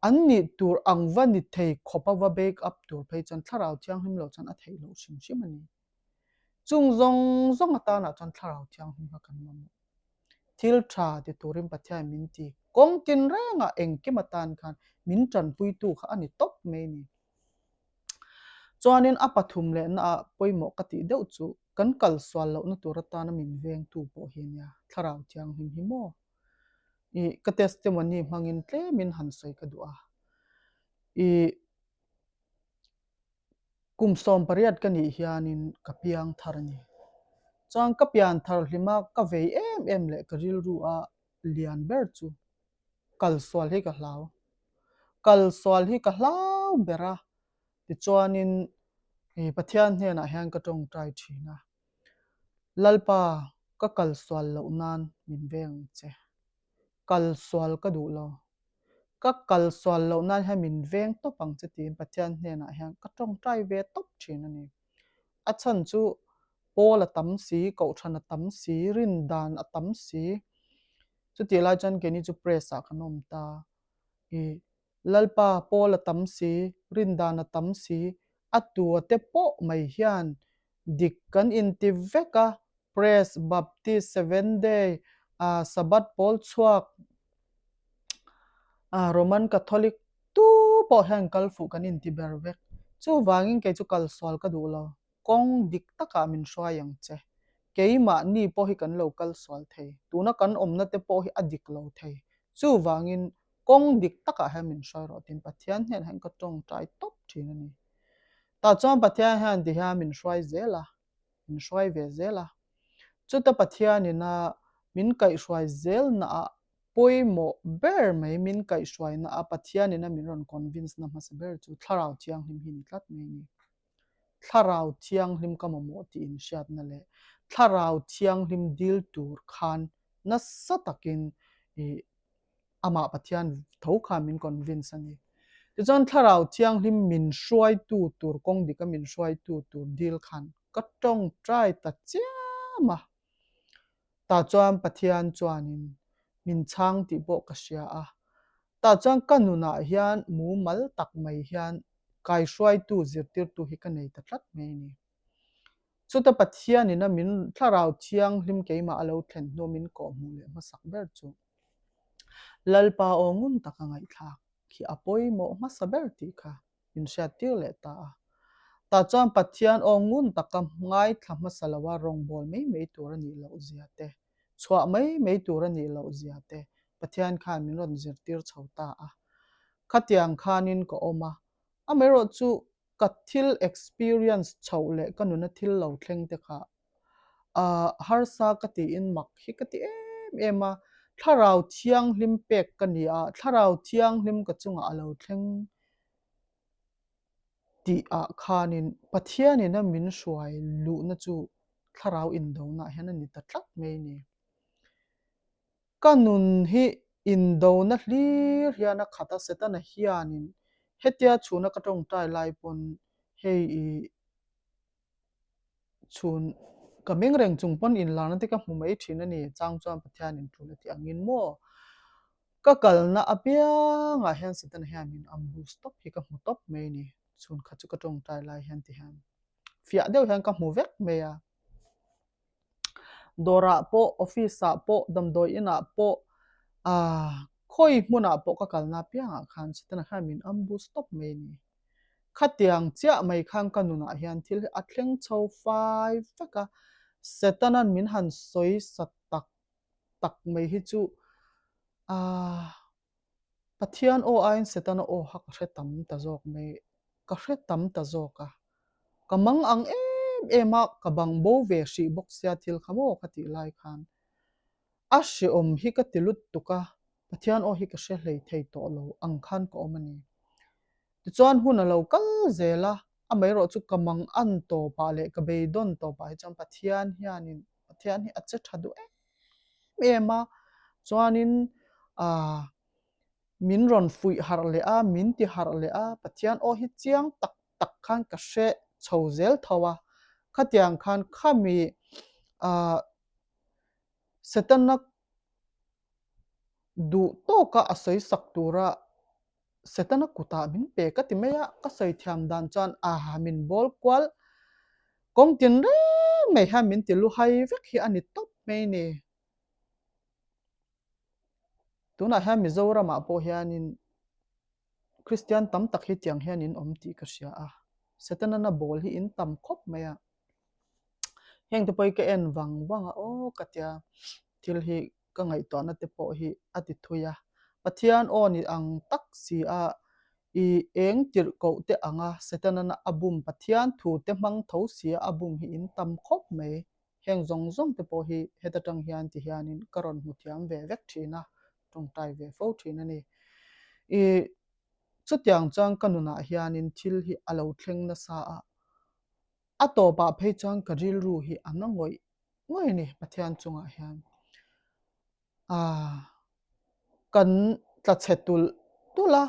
An nih tur ang va ni thei khawpa va back up tur phei chuan Thlarau Thianghlim lo chuan a theih loh hrim hrim a ni. Chung zawng zawng atanah chuan Thlarau Thianghlim kha kan mamawh. Thil tha ti turin Pathian min ti. Kawng tin rengah engkim atan khan min tanpuitu kha a ni tawp mai ni. Chuanin a pathum lehna ah pawimawh ka tih deuh chu kan kal sual lohna tur atana min vengtu pawh hi a nia, Thlarau Thianghlim hi maw? Ih, ka testimony hmangin tlemin han sawi ka duh a. Ih. Kum 18 ka nih hianin ka piang thar a ni. Chuan ka pian thar hlima ka vei em em leh ka rilru a lian ber chu kal sual hi ka hlau. Kal sual hi ka hlau ber a, tichuanin Pathian hnenah hian ka tawngtai thin a, Lalpa ka kal sual loh nan min veng ang che. Kal sual ka duh lo. Ka kal sual loh nan hian min veng tawp ang che tiin Pathian hnenah hian ka tawngtai ve tawp thin a ni. A chhan chu pawl a tam si, kohhran a tam si, rin dan a tam si. Chutih lai chuan keini chu press ah kan awm ta. I Lalpa pawl a tam si, rin dan a tam si, a tua te pawh mai hian dik kan inti vek a, Press, Baptist, Seventh Day, Sabbath pawl chhuak, Roman Catholic tu pawh hian kal fuh kan inti ber vek. Chuvangin kei chu kal sual ka duh lo. Kawng dik takah min hruai ang che. Keimahni pawh hi kan lo kal sual thei. Tuna kan awmna te pawh hi a dik lo thei. Chuvangin kawng dik takah hian min hruai rawh tiin Pathian hnenah hian ka tawngtai tawp thin a ni. Tah chuan Pathian hian ti hian min hruai zel a. min hruai ve zel a. Chuta Pathianin a min kaihhruai zelnaah pawimawh ber mai min kaihhruainaah Pathianin a min rawn convince na hmasa ber chu Thlarau Thianghlim hi ni tlat mai a ni. Thlarau Thianghlim ka mamawh tih inhriatna leh Thlarau Thianghlim dil tur khan nasa takin ih Amah Pathian tho khan min convince a ni. Tichuan Thlarau Thianghlim min hruaitu tur kawng dika min hruaitu tur dil khan ka tawngtai ta chiam a. Tah chuan Pathian chuanin min chhang tih pawh ka hria a. Tah chuan ka nunah hian mumal tak mai hian kaihruaitu zirtirtu hi ka nei ta tlat mai a ni. Chuta Pathianin a min Thlarau Thianghlim keimah a lo thlen hnu min kawhhmuh leh hmasak ber chu Lalpa aw ngun taka ngaihthlak khi a pawimawh hmasa ber tih kha min hriattir leh ta a. Tah chuan Pathian aw ngun taka ngaithla hmasa loa rawngbâwl mai mai tur a nih loh zia te, chhuah mai mai tur a nih loh zia te Pathian khan min rawn zirtir chho ta a. Khatiang khanin ka awm a, amaherawhchu Ka thil experience chhoh leh ka nuna thil lo thleng te kha ah harsa ka tiin mak hi ka ti em em a, thlarau thianghlim pek ka ni a, thlarau thianghlim ka chungah a lo thleng tih ah khanin Pathianin a min hruai luhna chu thlarau indona ah hian a ni ta tlat mai a ni. Ka nun hi indona hlir hian a khat a, Setana hianin. Hetia chhuna ka tawngtai lai pawn hei i chhun ka meng reng chung pawn inlarna te ka hmu mai thin a ni. Chang chuan Pathian in tul a tih angin maw ka kalna apiangah hian Setana hian min ambush tawp hi ka hmu tawp mai a ni. Chhun khat chu ka tawngtai lai hian ti hian fiah deuh hian ka hmu vek mai a. Dawrah pawh, office ah pawh, damdawi inah pawh, aah khawi hmunah pawh ka kalna apiangah khan Setana khan min ambush tawp mai a ni. Khatiang chiah mai khan ka nunah hian thil hi a thleng chho fai vek a, Setana'n min han sawi sa tak tak mai hi chu aah Pathian aw aiin Setana aw kha ka hre tam ta zawk mai, ka hre tam ta zawk a. Ka mang ang em em a, ka bang bo ve hrih bawk sia thil kha maw ka tih lai khan a hreawm hi ka ti lut tuk a, Pathian aw hi ka hre hlei thei tawh lo ang khan ka awm a ni. Tichuan hun a lo kal zel a, amaherawh chu ka mang an tawpah leh ka beidawn tawpah hi chuan Pathian hianin Pathian hi a che tha duh em em a, chuanin aah min rawn fuih harh leh a, min ti harh leh a, Pathian aw hi chiang tak tak khan ka hre chho zel tho a, khatiang khan khami aah Setana duh tawka a sawi sak tura Setana kutah min pe ka ti mai a, ka sawi thiam dan chuan aha min bawl kual kawng tin reng mai hian min ti luhai vek hi a ni tawp mai ni. Tunah hian Mizoramah pawh hianin Kristian tam tak hi tiang hian in awm tih ka hria a, Setana na bawl hi in tam khawp mai a. Heng te pawh hi ka en vang vang a, aw ka tia thil hi ka ngaihtuahna te pawh hi a ti thui a. Pathian aw ni ang tak si a, i eng tirh koh te ang a, Setana na a bum Pathian thu te hmang tho si a, a bum hi in tam khawp mai. Heng zawng zawng te pawh hi heta tang hian ti hianin ka rawn hmu thiam ve vek thin a, tawngtai ve fo thin a ni. I chutiang chuan ka nunah hianin thil hi a lo thleng nasa a, a tawpah phei chuan ka rilru hi a na ngawih ngawih a ni Pathian chungah hian. Aaa kan tla chhe tulh tulh a,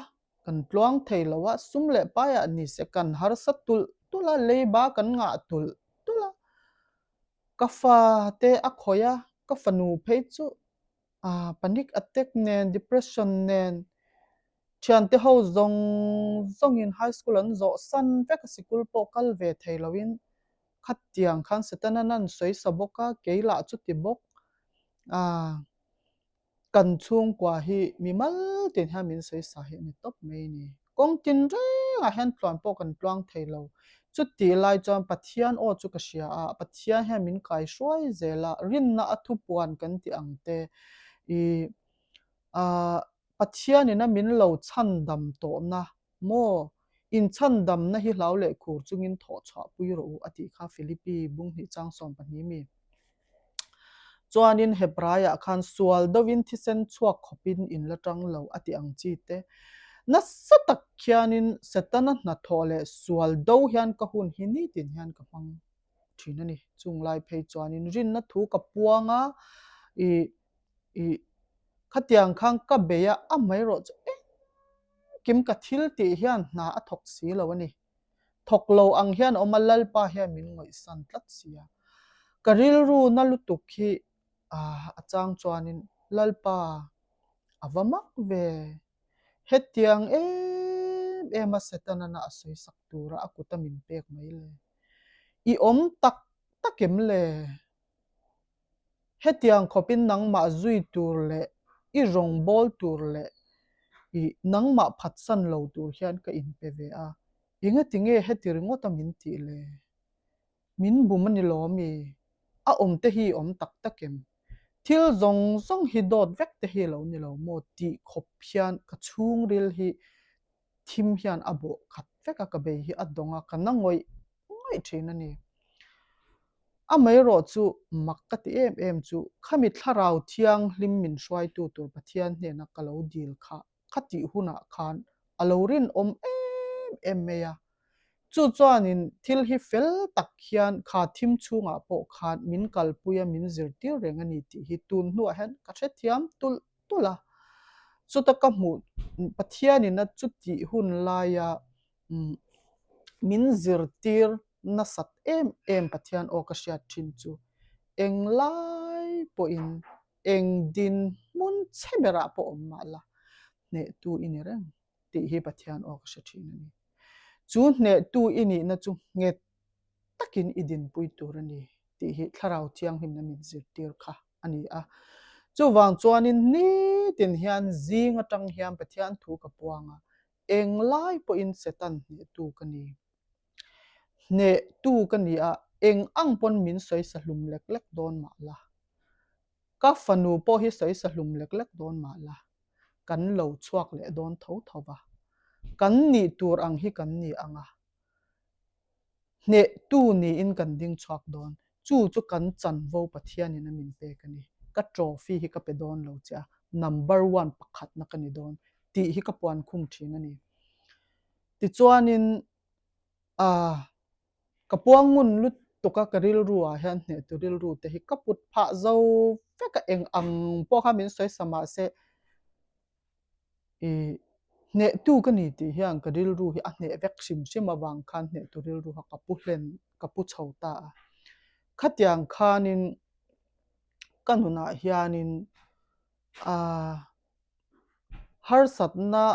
kan tluang thei lo a, sum leh paiah ni se kan harsa tulh tulh a, leiba kan ngah tulh tulh a, ka fa te a khawih a, ka fanu phei chu aaa panic attack nen depression nen thiante ho zawng zawngin high school an zawh san vek a, sikul pawh kal ve thei loin Khatiang khan Setana nan sawi sa bawk a, kei lah chu ti bawk. Aaa, kan chhungkua hi mi mal tin hian min sawi sa hi a ni tawp mai a ni. Kawng tin rengah hian tluan pawh kan tluang thei lo. Chutih lai chuan Pathian aw chu ka hria a, Pathian hian min kai hruai zel a, rinna a thupuan kan tih ang te, ih, aaa, Pathianin a min lo chhandam tawhna Maw? Inchhandamna hi hlau leh khur chungin thawh chhuah pui rawh u, a tih kha Philippi bunghnih chang 12 mi. Chuanin Hebraiah khan sual deuhin thisen chhuak khawpin in la tang lo a ti ang chi te. Nasa tak khianin Setana hnathawh leh sual do hian ka hun hi nitin hian ka hmang thin a ni. Chung lai phei chuanin rinna thu ka puang a, ih, ih, khatiang khan ka bei a, amaherawh chu eng Kim ka thil tih hian hna a thawk si lo a ni. Thawk lo ang hian awm a, Lalpa hian min ngawihsan tlat si a. Ka rilru na lutuk hi a chang chuanin Lalpa a va mak ve. Hetiang em em a Setana a sawi sak tura a kut a min pek mai le. I awm tak tak em le? Hetiang khawpin nangmah zui tur leh i rawngbâwl tur leh i nangmah phatsan lo tur hian ka inpe ve a, engati nge heti ringawta min tih le? Min bum a ni lo ami? A awm te hi awm tak tak em? Thil zawng zawng hi dawt vek te hi lo ni lo maw tih khawp hian ka chhungril hi thim hian a bawh khat vek a, ka bei hi a dawng a, ka na ngawih ngawih thin a ni. Amaherawh chu mak ka ti em em chu khami thlarau thianghlim min hruaitu tur Pathian hnena ka lo dil kha kha tih hunah khan a lo rinawm em em mai a. Chu chuanin thil hi fel tak hian kha thim chhungah pawh khan min kalpui a min zirtir reng a ni tih hi tun hnuah hian ka hrethiam tulh tulh a. Chuta ka hmuh. Pathianin a chutih hun laia min zirtir nasat em em Pathian aw ka hriat thin chu englai pawhin eng dinhmun chhe berah pawh awm mah la hnehtu i ni reng tih hi Pathian aw ka hre thin a ni. Chu hnehtu i nihna chu nghet takin i dinpui tur a ni tih hi Thlarau Thianghlimna min zirtir kha a ni a. Chuvang chuanin nitin hian zing atang hian Pathian thu ka puang a, englai pawhin Satan hnehtu ka ni. Hnehtu ka ni a, eng ang pawn min sawi sa hlum lek lek dawn mah la. Ka fanu pawh hi sawi sa hlum lek lek dawn mah la, kan lo chhuak leh dawn tho tho va. Kan nih tur ang hi kan ni ang a, hnehtu niin kan ding chhuak dawn. Chu chu kan chanvo Pathianin a min pek a ni. Ka trophy hi ka pe dawn lo che a, number one pakhatna ka ni dawn tih hi ka puan khum thin a ni. Tichuanin ah ka puang ngun lutuk a, ka rilru ah hian hnehtu rilru te hi ka put phah zo vek a, eng ang pawh kha min sawi sa mah se i hnehtu ka ni tih hian ka rilru hi a hneh vek hrim hrim avang khan hnehtu rilru kha ka pu hlen ka pu chho ta a. Khatiang khanin ka nunah hianin ah harsatna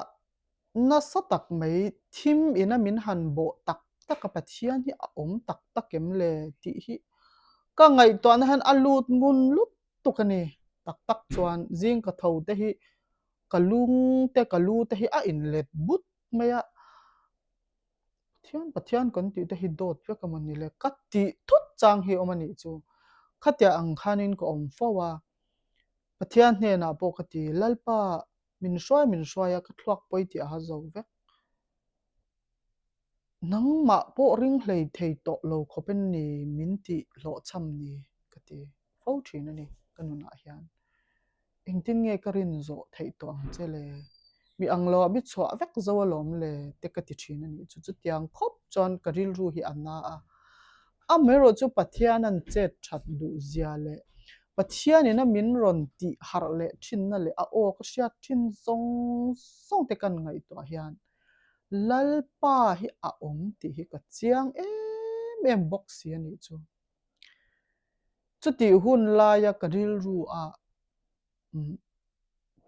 nasa tak mai thim ina min han bawh tak tak a Pathian hi a awm tak tak em le tih hi ka ngaihtuahna hian a lut ngun lut tuk a ni. Tak tak chuan zing ka tho te hi ka lung te ka lu te hi a inlet but mai a, Pathian Pathian kan tih te hi dawt vek a mawni le ka tih thut chang hi awm a nih chu. Khatiah ang khanin ka awm fo a, Pathian hnenah pawh ka ti, Lalpa min hruai min hruai a ka thluak pawi tih a ha zo vek. Nangmah pawh ring hlei thei tawh lo khawp en ni min tih hlawhchham ni ka ti fo thin a ni ka nunah hian. Engtin nge ka rin zawh theih tawh ang che le? Mi ang lo ah mi chhuah vek zo alawm le te ka ti thin a nih chu. Chutiang khawp chuan ka rilru hi a na a. Amaherawh chu Pathian an chet that duh zia leh Pathianin a min rawn tih harh leh thinna leh a aw ka hriat thin zawng zawng te kan ngaihtuah hian Lalpa hi a awm tih hi ka chiang em em bawk si a nih chu. Chutih hun laia ka rilru ah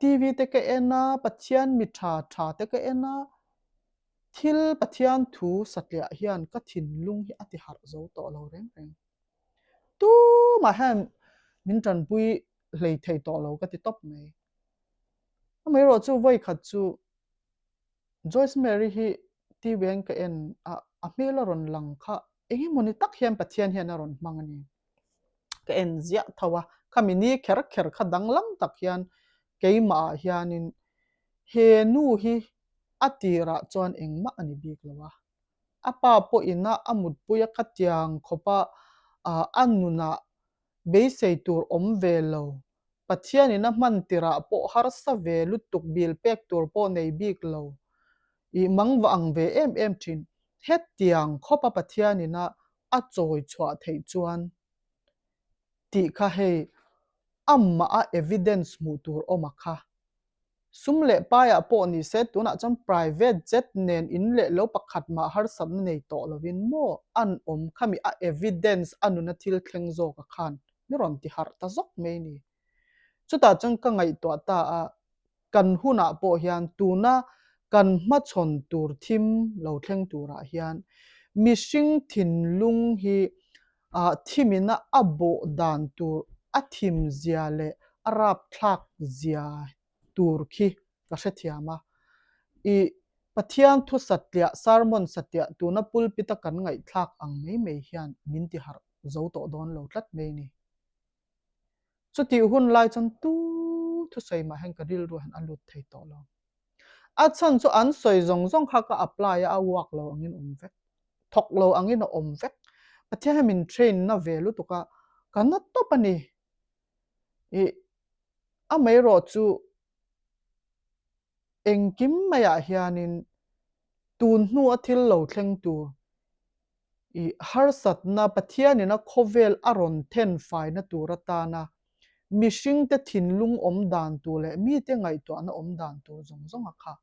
TV te ka en a, Pathian mi tha tha te ka en a, thil Pathian thu satliah hian ka thinlung hi a ti harh zo tawh lo reng reng. Tumah hian min tanpui hlei thei tawh lo ka ti tawp mai. Amaherawhchu vawikhat chu Joyce Mary hi TV hian ka en a, a hmel a rawn lang kha eng emawni tak hian Pathian hian a rawn hmang a ni. Ka en ziah tho a, khami ni kher kher kha danglam tak hian keimah ah hianin he nu hi a tirah chuan engmah a ni bik lo a. A pa pawh ina a mutpui a khatiang khawpa a nunah beisei tur awm ve lo. Pathianin a hman tirah pawh harsa ve lutuk bil pek tur pawh nei bik lo. Ih mang va ang ve em em thin. Hetiang khawpa Pathianin a a chawi chhuah theih chuan tih kha hei amah a evidence hmuh tur awm a kha. Sum leh paiah pawh ni se tunah chuan private jet nen in leh lo pakhat mah harsatna nei tawh lovin maw an awm khami a evidence a nuna thil thleng zawk a khan mi rawn ti harh ta zawk mai ni. Chutah chuan ka ngaihtuah ta a, kan hunah pawh hian tuna kan hmachhawn tur thim lo thleng turah hian mihring thinlung hi ah thimina a bawh dan tur a thim zia leh a rapthlak zia tur khi ka hrethiam a. I Pathian thu satliah, sermon satliah tuna pulpit a kan ngaihthlak ang mai mai hian min ti harh zo tawh dawn lo tlat mai ni. Chutih hun lai chuan tu thusawi mah hian ka rilru hian a lut thei tawh lo. A chhan chu an sawi zawng zawng kha ka apply a, a work lo angin awm vek. Thawk lo angin a awm vek. Pathian hian min train na ve lutuk a, ka na tawp a ni. Ih, amaherawh chu engkim maiah hianin tun hnua thil lo thleng tur ih harsatna Pathianin a khawvel a rawn then faina tur atana. Mihringte thinlung awm dan tur leh mite ngaihtuahna awm dan tur zawng zawnga kha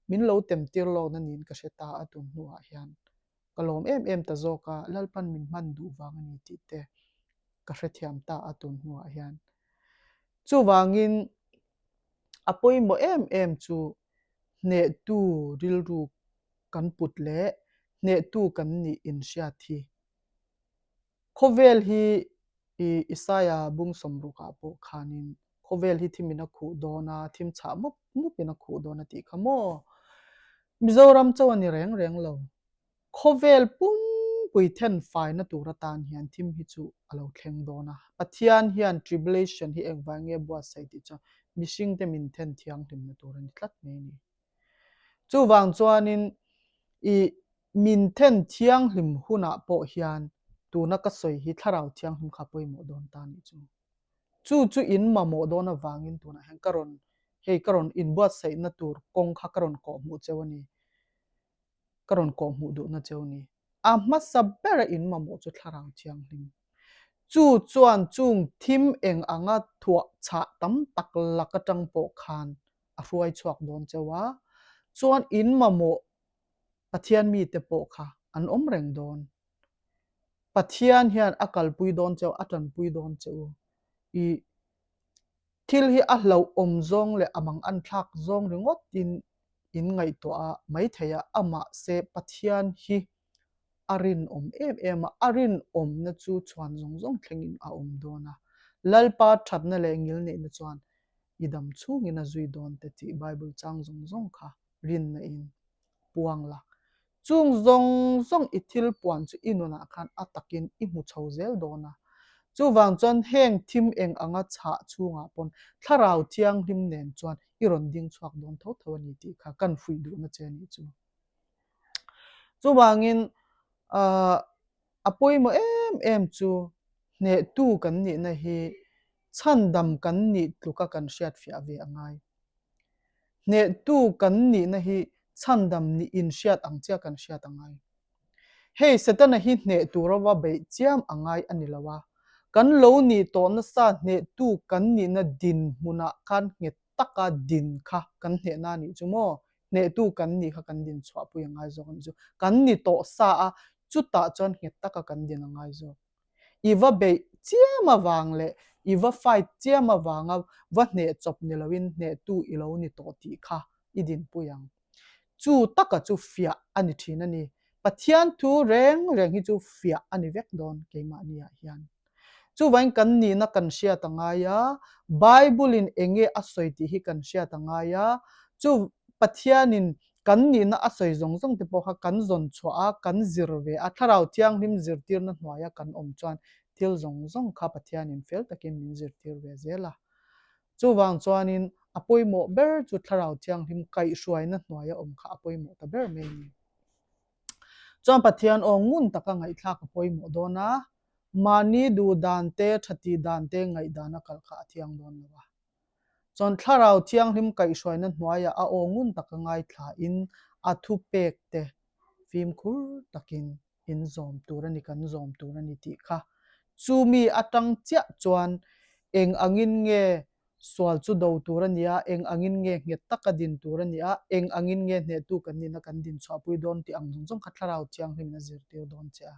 min lo temtir lawkna niin ka hre ta a tun hnuah hian. Ka lawm em em ta zawk a, Lalpan min hman duh vang a ni tih te ka hrethiam ta a tun hnuah hian. Chuvangin a pawimawh em em chu hnehtu rilru kan put leh hnehtu kan nih inhriat hi. Khawvel hi i Isaia bung sawmrukah pawh khanin khawvel hi thimin a khuh dawn a, thim chhah mup mupin a khuh dawn a tih kha maw? Mizoram chauh a ni reng reng lo. Khawvel pumpui then faina tur atan hian thim hi chu a lo thleng dawn a. Pathian hian tribulation hi engvai nge buatsaih tih chuan mihringte min then thianghlimna tur a ni tlat mai a ni. Chuvang chuanin i min then thianghlim hunah pawh hian tuna ka sawi hi thlarau thianghlim kha pawimawh dawn ta nih chu. Chu chu in mamawh dawn avangin tunah hian ka rawn hei ka rawn inbuatsaihna tur kawng kha ka rawn kawhhmuh cheu a ni. Ka rawn kawhhmuh duhna cheu a ni. A hmasa bera in mamawh chu thlarau thianghlim. Chu chuan chung thim eng anga thuah chhah tam tak lak atang pawh khan a hruai chhuak dawn cheu a, chuan in mamawh Pathian mite pawh kha an awm reng dawn. Pathian hian a kalpui dawn cheu, a tanpui dawn che u. I thil hi a hlauhawm zawng leh a mang an thlak zawng ringawt in in ngaihtuah a maithei a, amahse Pathian hi a rinawm em em a, a rinawmna chu chhuan zawng zawng thlengin a awm dawn a. Lalpa thatna leh ngilneihna chuan i dam chhungin a zui dawn te tih Bible chang zawng zawng kha rinna in puang la. Chung zawng zawng i thil puan chu i nunah khan a takin i hmu chho zel dawn a. Chuvang chuan heng thim eng anga chhah chhungah pawn Thlarau Thianghlim nen chuan i rawn ding chhuak dawn tho tho a ni tih kha kan fuih duhna che a nih chu. Chuvangin a pawimawh em em chu hnehtu kan nihna hi chhandam kan nih tluka kan hriatfiah ve a ngai. Hnehtu kan nihna hi chhandam nih inhriat ang chiah kan hriat a ngai. Hei Setana hi hneh tura va beih chiam a ngai a ni lo a, kan lo nih tawh nasa hnehtu kan nihna dinhmunah khan nghet taka din kha kan hnehna a nih chu maw? Hnehtu kan nih kha kan din chhuahpui a ngai zawk a nih chu. Kan ni tawh sa a, chutah chuan nghet taka kan din a ngai zawk. I va beih chiam avang leh i va fight chiam avanga va hneh chawp ni loin hnehtu i lo ni tawh tih kha i dinpui ang. Chu taka chu fiah a ni thin a ni. Pathian thu reng reng hi chu fiah a ni vek dawn keimahniah hian. Chuvain kan nihna kan hriat a ngai a, Bible-in eng nge a sawi tih hi kan hriat a ngai a, chu Pathianin kan nihna a sawi zawng zawng te pawh kha kan zawn chhuah a, kan zir ve a, Thlarau Thianghlim zirtirna hnuaia kan awm chuan thil zawng zawng kha Pathianin fel takin min zirtir ve zel a. Chuvang chuanin a pawimawh ber chu Thlarau Thianghlim kaihhruaina hnuaia awm kha a pawimawh ta ber mai a ni. Chuan Pathian aw ngun taka ngaihthlak a pawimawh dawn a, mahni duh dan te, tha tih dan te ngaihdan a kalh kha a thiang dawn lo a. Chuan Thlarau Thianghlim kaihhruaina hnuaiah a aw ngun taka ngaithlain a thupek te fimkhur takin in zawm tur a ni, kan zawm tur a ni tih kha. Chumi atang chiah chuan eng angin nge sual chu do tur a ni a, eng angin nge nghet taka din tur a ni a, eng angin nge hnehtu kan nihna kan din chhuahpui dawn tih ang zawng zawng kha Thlarau Thianghlimin a zirtir dawn che a.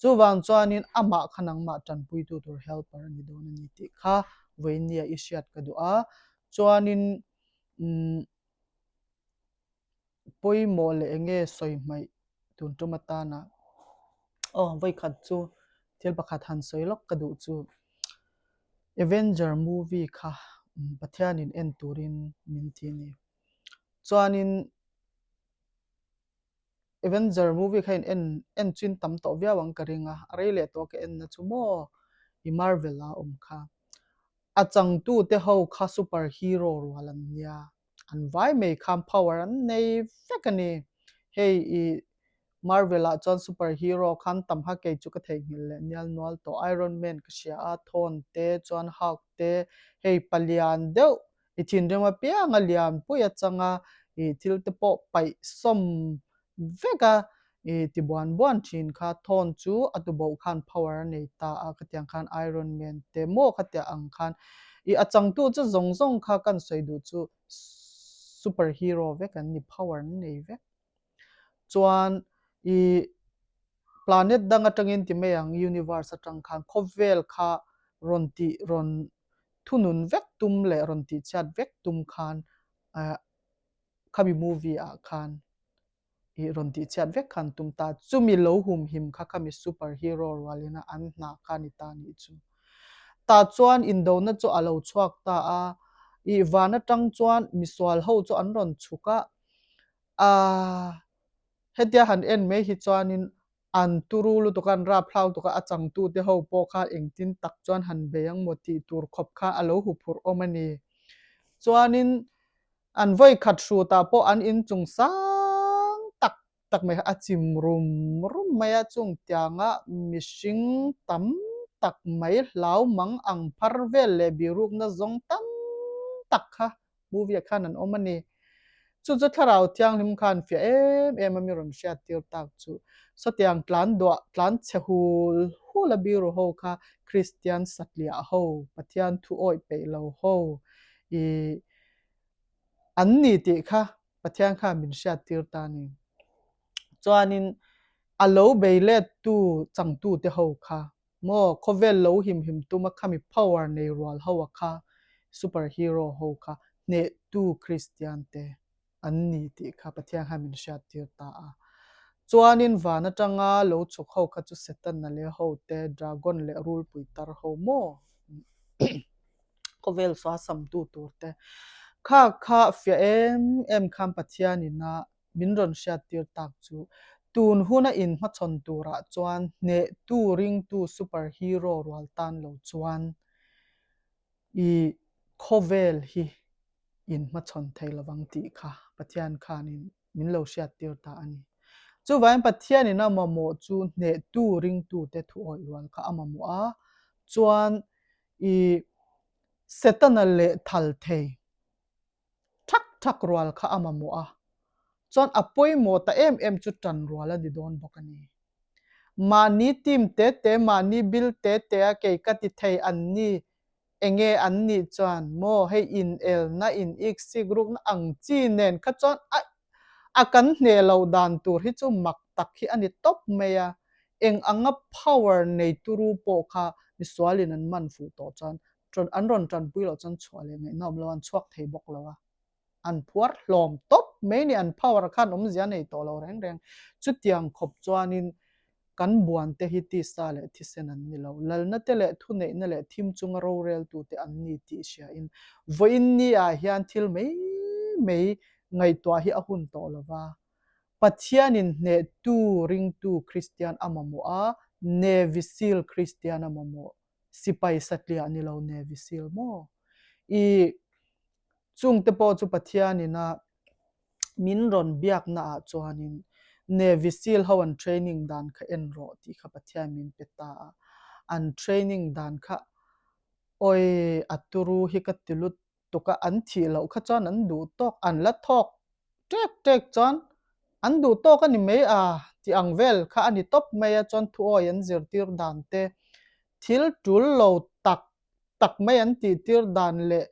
Chuvang chuanin amah kha nangmah tanpuitu tur helper a ni dawn a ni tih kha vawinia i hriat ka duh a. Chuanin umm pawimawh leh eng nge sawi hmaih tun tum atana aw vawikhat chu thil pakhat han sawi lawk ka duh chu Avenger movie kha Pathianin en turin min ti a ni. Chuanin Avenger movie kha in en en chu in tam tawh viau ang ka ring a, a rei leh tawh ka en na chu maw i Marvel a awm kha. A changtu te ho kha super hero rual an nia, an vai mai khan power an nei vek a ni. Hei i Marvel ah chuan super hero khan tam kha kei chu ka theihnghilh leh nial nual tawh, Iron Man ka hria a, Thor te chuan Hulk te, hei palian deuh I thinrim apiang a lian pui a chang a, i thil te pawh paih sawm vek a, i ti buan buan thin kha. Thawn chu a tuboh khan power a nei ta a, khatiang khan Iron Man te maw khatiang ang khan. I a changtu chu zawng zawng kha kan sawi duh chu super hero vek an ni, power an nei vek. Chuan i planet dang atangin ti mai ang universe atang khan khawvel kha rawn tih rawn thunun vek tum leh rawn tih chhiat vek tum khan khami movie ah khan i rawn tih chhiat vek khan tum ta. Chumi lo humhim kha khami super hero rualina an hna kha ni ta nih chu. Tah chuan indona chu a lo chhuak ta a, i van atang chuan misual ho chu an rawn chhuk a, Aaa, hetia han en mai hi chuanin an turu lutuk a, an rap hlau tuk a, a changtute ho pawh kha engtin tak chuan han bei ang maw tih tur khawp kha a lo huphurh awm a ni. Chuanin an vawi khat hrutah pawh an inchung sang tak tak mai kha a chim rum rum mai a, chung tianga mihring tam tak mai hlau mang ang phar vel leh birukna zawng tam tak kha Movie ah khan an awm a ni. Chu chu Thlarau Thianghlim khan fiah em em a mi rawn hriat tir tak chu. Sawtiang tlan duah, tlan chhe hul hul a biru ho kha Kristian satliah ho, Pathian thu awih peih lo ho i an ni tih kha Pathian khan min hriat tir ta a ni. Chuanin a lo bei let tu changtute ho kha Maw khawvel lo him him tuma khami power nei rual ho a kha super hero ho kha hnehtu Kristian te an ni tih kha Pathian khan min hriat tir ta a. Chuanin van atanga lo chhuk ho kha chu Setana leh ho te dragon leh rulpui tar ho maw khawvel sua samtu tur te kha kha fiah em em khan Pathian ina min rawn hriattir tak chu tun huna inhmachhawn turah chuan hnehtu ringtu super hero rual tan lo chuan i khawvel hi inhmachhawn thei lovang tih kha Pathian khanin min lo hriattir ta a ni. Chuvangin Pathianin a mamawh chu hnehtu ringtute thuawih rual kha a mamawh a, chuan i Setana leh thal thei thak thak rual kha a mamawh a, chuan a pawimawh ta em em chu tan rual a ni dawn bawk a ni. Mahni team te te, mahni bil te te a kei ka ti thei an ni, enge an nih chuan maw hei inelna, in iksik rukna ang chi nen kha chuan a a kan hneh loh dan tur hi chu mak tak hi a ni tawp mai a, eng anga power nei turu pawh kha misualin an man fuh tawh chuan an rawn tanpui loh chuan chhuah leh ngaihna awm lo a, an chhuak thei bawk lo a, an phuar hlawm tawp mai ni, an power khan awmzia nei tawh lo reng reng. Chutiang khawp chuanin kan buan te hi tisa leh thisen an ni lo, lalna te leh thuneihna leh thim chunga roreltu te an ni tih hriain vawiin ni ah hian thil mai mai ngaihtuah hi a hun tawh lo va, Pathianin hnehtu ringtu Kristian a mamawh a, Navy Seal Kristian a mamawh. Sipai satliah ni lo Navy Seal maw? I chungte pawh chu Pathianin a min rawn biakna ah chuanin Navy Seal ho an training dan kha en rawh tih kha Pathian min pe ta a, an training dan kha awi a turu hi ka ti lut tuk a, an thih loh kha chuan an duh tawk, an la thawk ṭek ṭek chuan an duh tawk a ni mai a tih ang vel kha a ni tawp mai a, chuan thuawi an zirtir dan te, thil tul lo tak tak mai an tihtir dan leh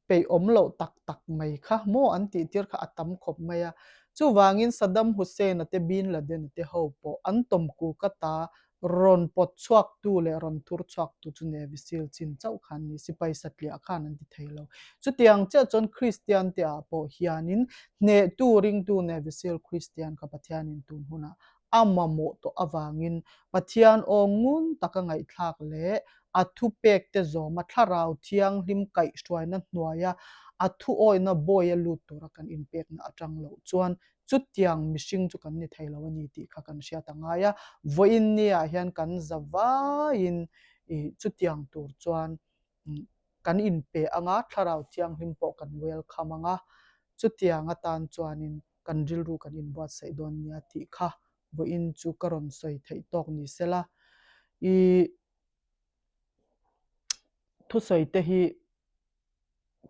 peih awm loh tak tak mai kha maw an tihtir kha a tam khawp mai a. Chuvangin Saddam Hussein-a te Bin Laden-a te ho pawh an tawmkuk ata Rawn pawt chhuaktu leh rawn thur chhuaktu chu Navy Seal chin chauh khan ni, sipai satliah khan an ti thei lo. Chutiang chiah chuan Kristian te ah pawh hianin hnehtu ringtu Navy Seal Kristian kha Pathianin tun hunah a mamawh tawh avangin Pathian aw ngun taka ngaihthlak leh a thupek te zawma thlarau thianghlim kaihhruaina hnuaia a thuawihna bawi a lut tura kan inpekna atang loh chuan Chutiang mihring chu kan ni thei lo a ni tih kha kan hriat a ngai a, vawiin niah hian kan za vaiin i chutiang tur chuan kan inpe ang a, thlarau thianghlim pawh kan welcome ang a, chutiang atan chuanin kan rilru kan inbuatsaih dawn nia tih kha vawiin chu ka rawn sawi theih tawk ni sela. I thusawi te hi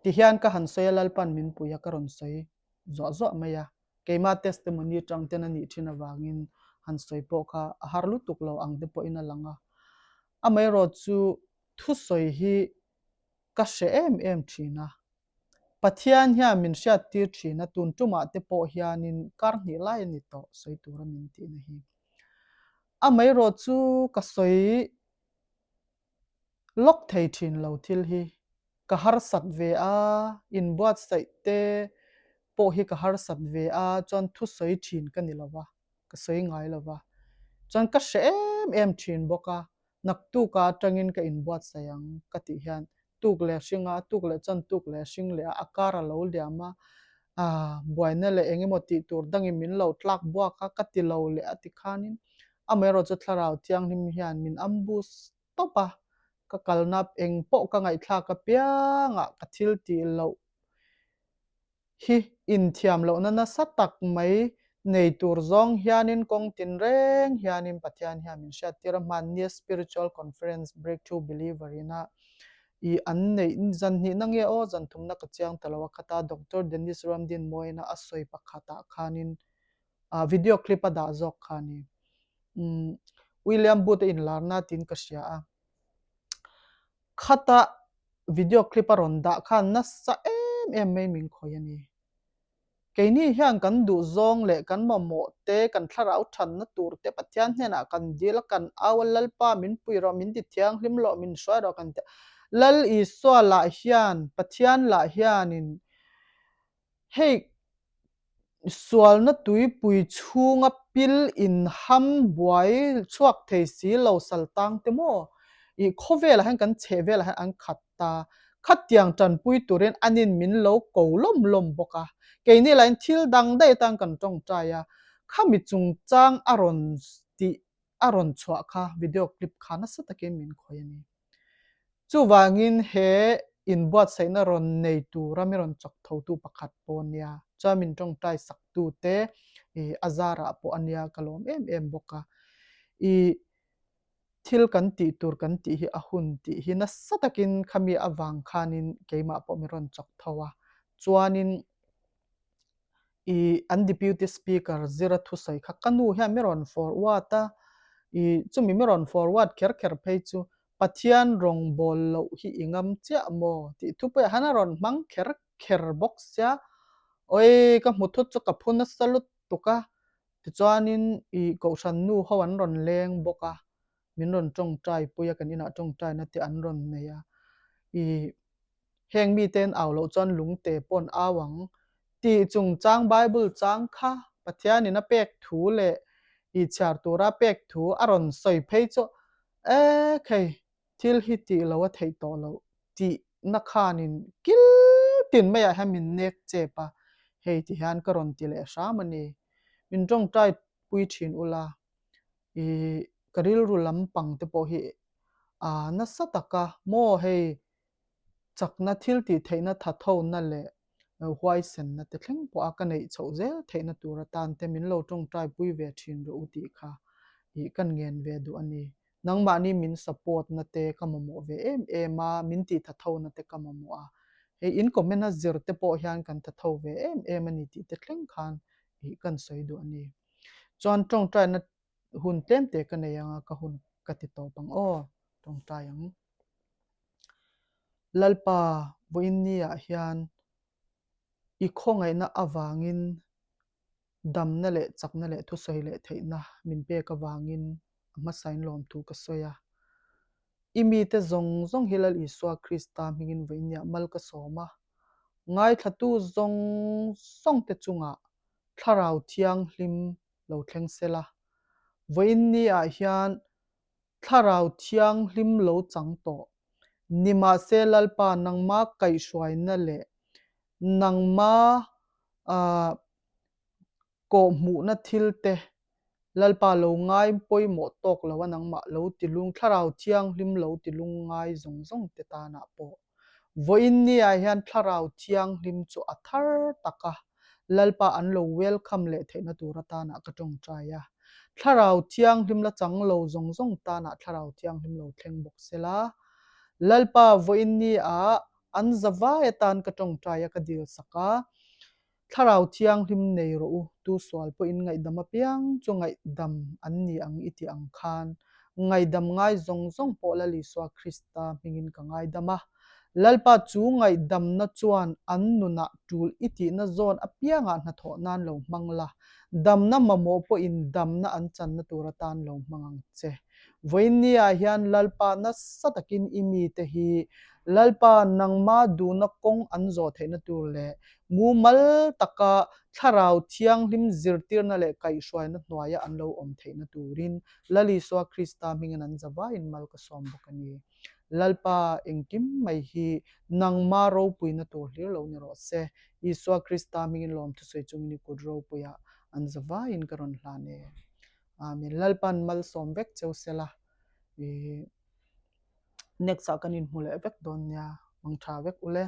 Tihian ka han sawi a, Lalpan min pui a, ka rawn sawi zuah zuah mai a. Keima testimony atang ten a nih thin avangin han sawi pawh kha a har lutuk lo ang te pawhin a lang a. Amaherawhchu thusawi hi. Ka hre em em thin a. Pathian hian min hriattir thin a, tun tumah te pawh hianin kar hnih lai a ni tawh sawi tura min tihna hi. Amaherawh chu ka sawi lawk thei thin lo thil hi. Ka harsat ve a, inbuatsaih te pawh hi ka harsat ve a, chuan thusawi thin ka ni lo va, ka sawi ngai lo va. Chuan ka hre em em thin bawk a, Naktuka atangin ka inbuatsaih ang ka tih hian tuk leh hring a, tuk leh chuan tuk leh hring leh a, a kar a lo liam a, ah buaina leh eng emaw tih tur dangin min lo tlak buak a, ka ti lo leh a ti khanin amaherawhchu thlarau thianghlim hian min ambush tawp a, ka kalna eng pawh ka ngaihthlak apiangah ka thil tih loh hi inthiam lohna nasa tak mai nei tur zawng hianin kawng tin reng hianin Pathian hian min hriattir a, hmannia Spiritual Conference Breakthrough Believer ina i an neih zan hnihna nge aw zan thumna ka chiang ta lo a khata Doctor Dennis Ramdinmawina a sawi pakhatah khanin ah video clip a dah zawk kha a ni. Umm William Booth a inlarna tiin ka hria a. Khata video clip a rawn dah khan nasa em em mai min khawih a ni. Keini hian kan duh zawng leh kan mamawh te, kan thlarau thanna tur te Pathian hnenah kan dil a, kan au a, Lalpa min pui rawh, min ti thianghlim rawh, min hruai rawh kan ti a. Lal Isua lah hian, Pathian lah hianin hei Sualna tuipui chhunga pil inham buai chhuak thei si lo saltang te maw? Ih khawvelah hian kan chheh velah hian an khat ta. Khatiang tanpui turin anin min lo ko lawm lawm bawk a. Keini lahin thil dang daih atan kan tawngtai a. Khami chungchang a rawn tih a rawn chhuah kha video clip kha nasa takin min khawih a ni. Chuvangin he inbuatsaihna rawn nei tura mi rawn chawk thotu pakhat pawh a nia, chuan min tawngtai saktu te ih a zarah pawh a nia ka lawm em em bawk a. Ih thil kan tih tur kan tih hi a hun tih hi nasa takin khami avang khanin keimah pawh min rawn chawk tho a, chuanin i an deputy speaker zira thusawi kha ka nu hian mi rawn forward a, i chumi mi rawn forward kher kher phei chu Pathian rawngbawl loh hi i ngam chiah maw tih thupui ah hian a rawn hmang kher kher bawk sia, awii ka hmu thut chu ka phu nasa lutuk a, tichuanin i kohhran nu ho an rawn leng bawk a, min rawn tawngtai pui a kan inah tawngtaina te an rawn nei a, i. Heng mite'n au loh chuan lungte paw'n au ang tih chungchang Bible chang kha Pathianin a pek thu leh i chhiar tura pek thu a rawn sawi phei chu e khei thil hi tih lo a theih tawh loh tihna khanin kil tin maiah hian min nek chep a, hei ti hian ka rawn ti leh hram a ni. Min tawngtai pui thin ula i ka rilru lampang te pawh hi a nasa taka maw hei Chakna thil tih theihna thathona leh huaisenna te thleng pawh a ka neih chhoh zel theihna tur atan te min lo tawngtai pui ve thin rawh u tih kha ih kan ngen ve duh a ni. Nangmahni min support na te ka mamawh ve em em a, min tih thathona te ka mamawh a. Hei in comment a zir te pawh hian kan thatho ve em em a ni tih te thleng khan ih kan sawi duh a ni. Chuan tawngtaina hun tlem te ka nei anga ka hun ka ti tawp ang aw, tawngtai ang. Lalpa, vawiinniah hian i khawngaihna avangin damna leh chakna leh thusawi leh theihna min pek avangin a hmasain lawmthu ka sawi a. I mite zawng zawng hi Lal Isua Krista hmingin vawiinniah mal ka sawm a, ngaithlatu zawng zawngte chungah Thlarau Thianghlim lo thleng sela. Vawiinniah hian Thlarau Thianghlim lo chang tawh. Nimahse Lalpa nangma kaihhruaina leh nangma kawhhmuhna thil te Lalpa lo ngai pawimawh tawk lo a nangmah lo tilung Thlarau Thianghlim lo tilung ngai zawng zawng te tanah pawh Vawiinniah hian Thlarau Thianghlim chu a thar tak a, Lalpa an lo welcome leh theihna tur atanah ka tawngtai a. Thlarau Thianghlim la chang lo zawng zawng tanah Thlarau Thianghlim lo thleng bawk sela. Lalpa vawiinniah an zavai atan ka tawngtai a ka dil sak a. Thlarau Thianghlim nei rawh u, tu sual pawhin ngaihdam apiang chu ngaihdam an ni ang i tih ang khan, ngaihdam ngai zawng zawng pawh Lal Isua Krista hmingin ka ngaidam a. Lalpa chu ngaihdamna chuan an nunah tul i tihna zawn apiangah hnathawh nan lo hmang la, damna mamawh pawhin damna an channa tur atan lo hmang ang che. Vawiinniah hian Lalpa nasa takin i mite hi Lalpa nangma duhna kawng an zawh theihna tur leh mumal taka Thlarau Thianghlim zirtirna leh kaihhruaina hnuaia an lo awm theihna turin Lal Isua Krista hmingin an zavaiin mal ka sawm bawk a ni. Lalpa engkim mai hi nangma ropuina tur hlir lo ni rawh se. Isua Krista hmingin lawmthusawi chungin i kut ropuiah an zavaiin ka rawn hlan e. Amen. Lalpan malsawm vek cheu sela. I next ah kan inhmu leh vek dawn nia. Mangtha vek ule.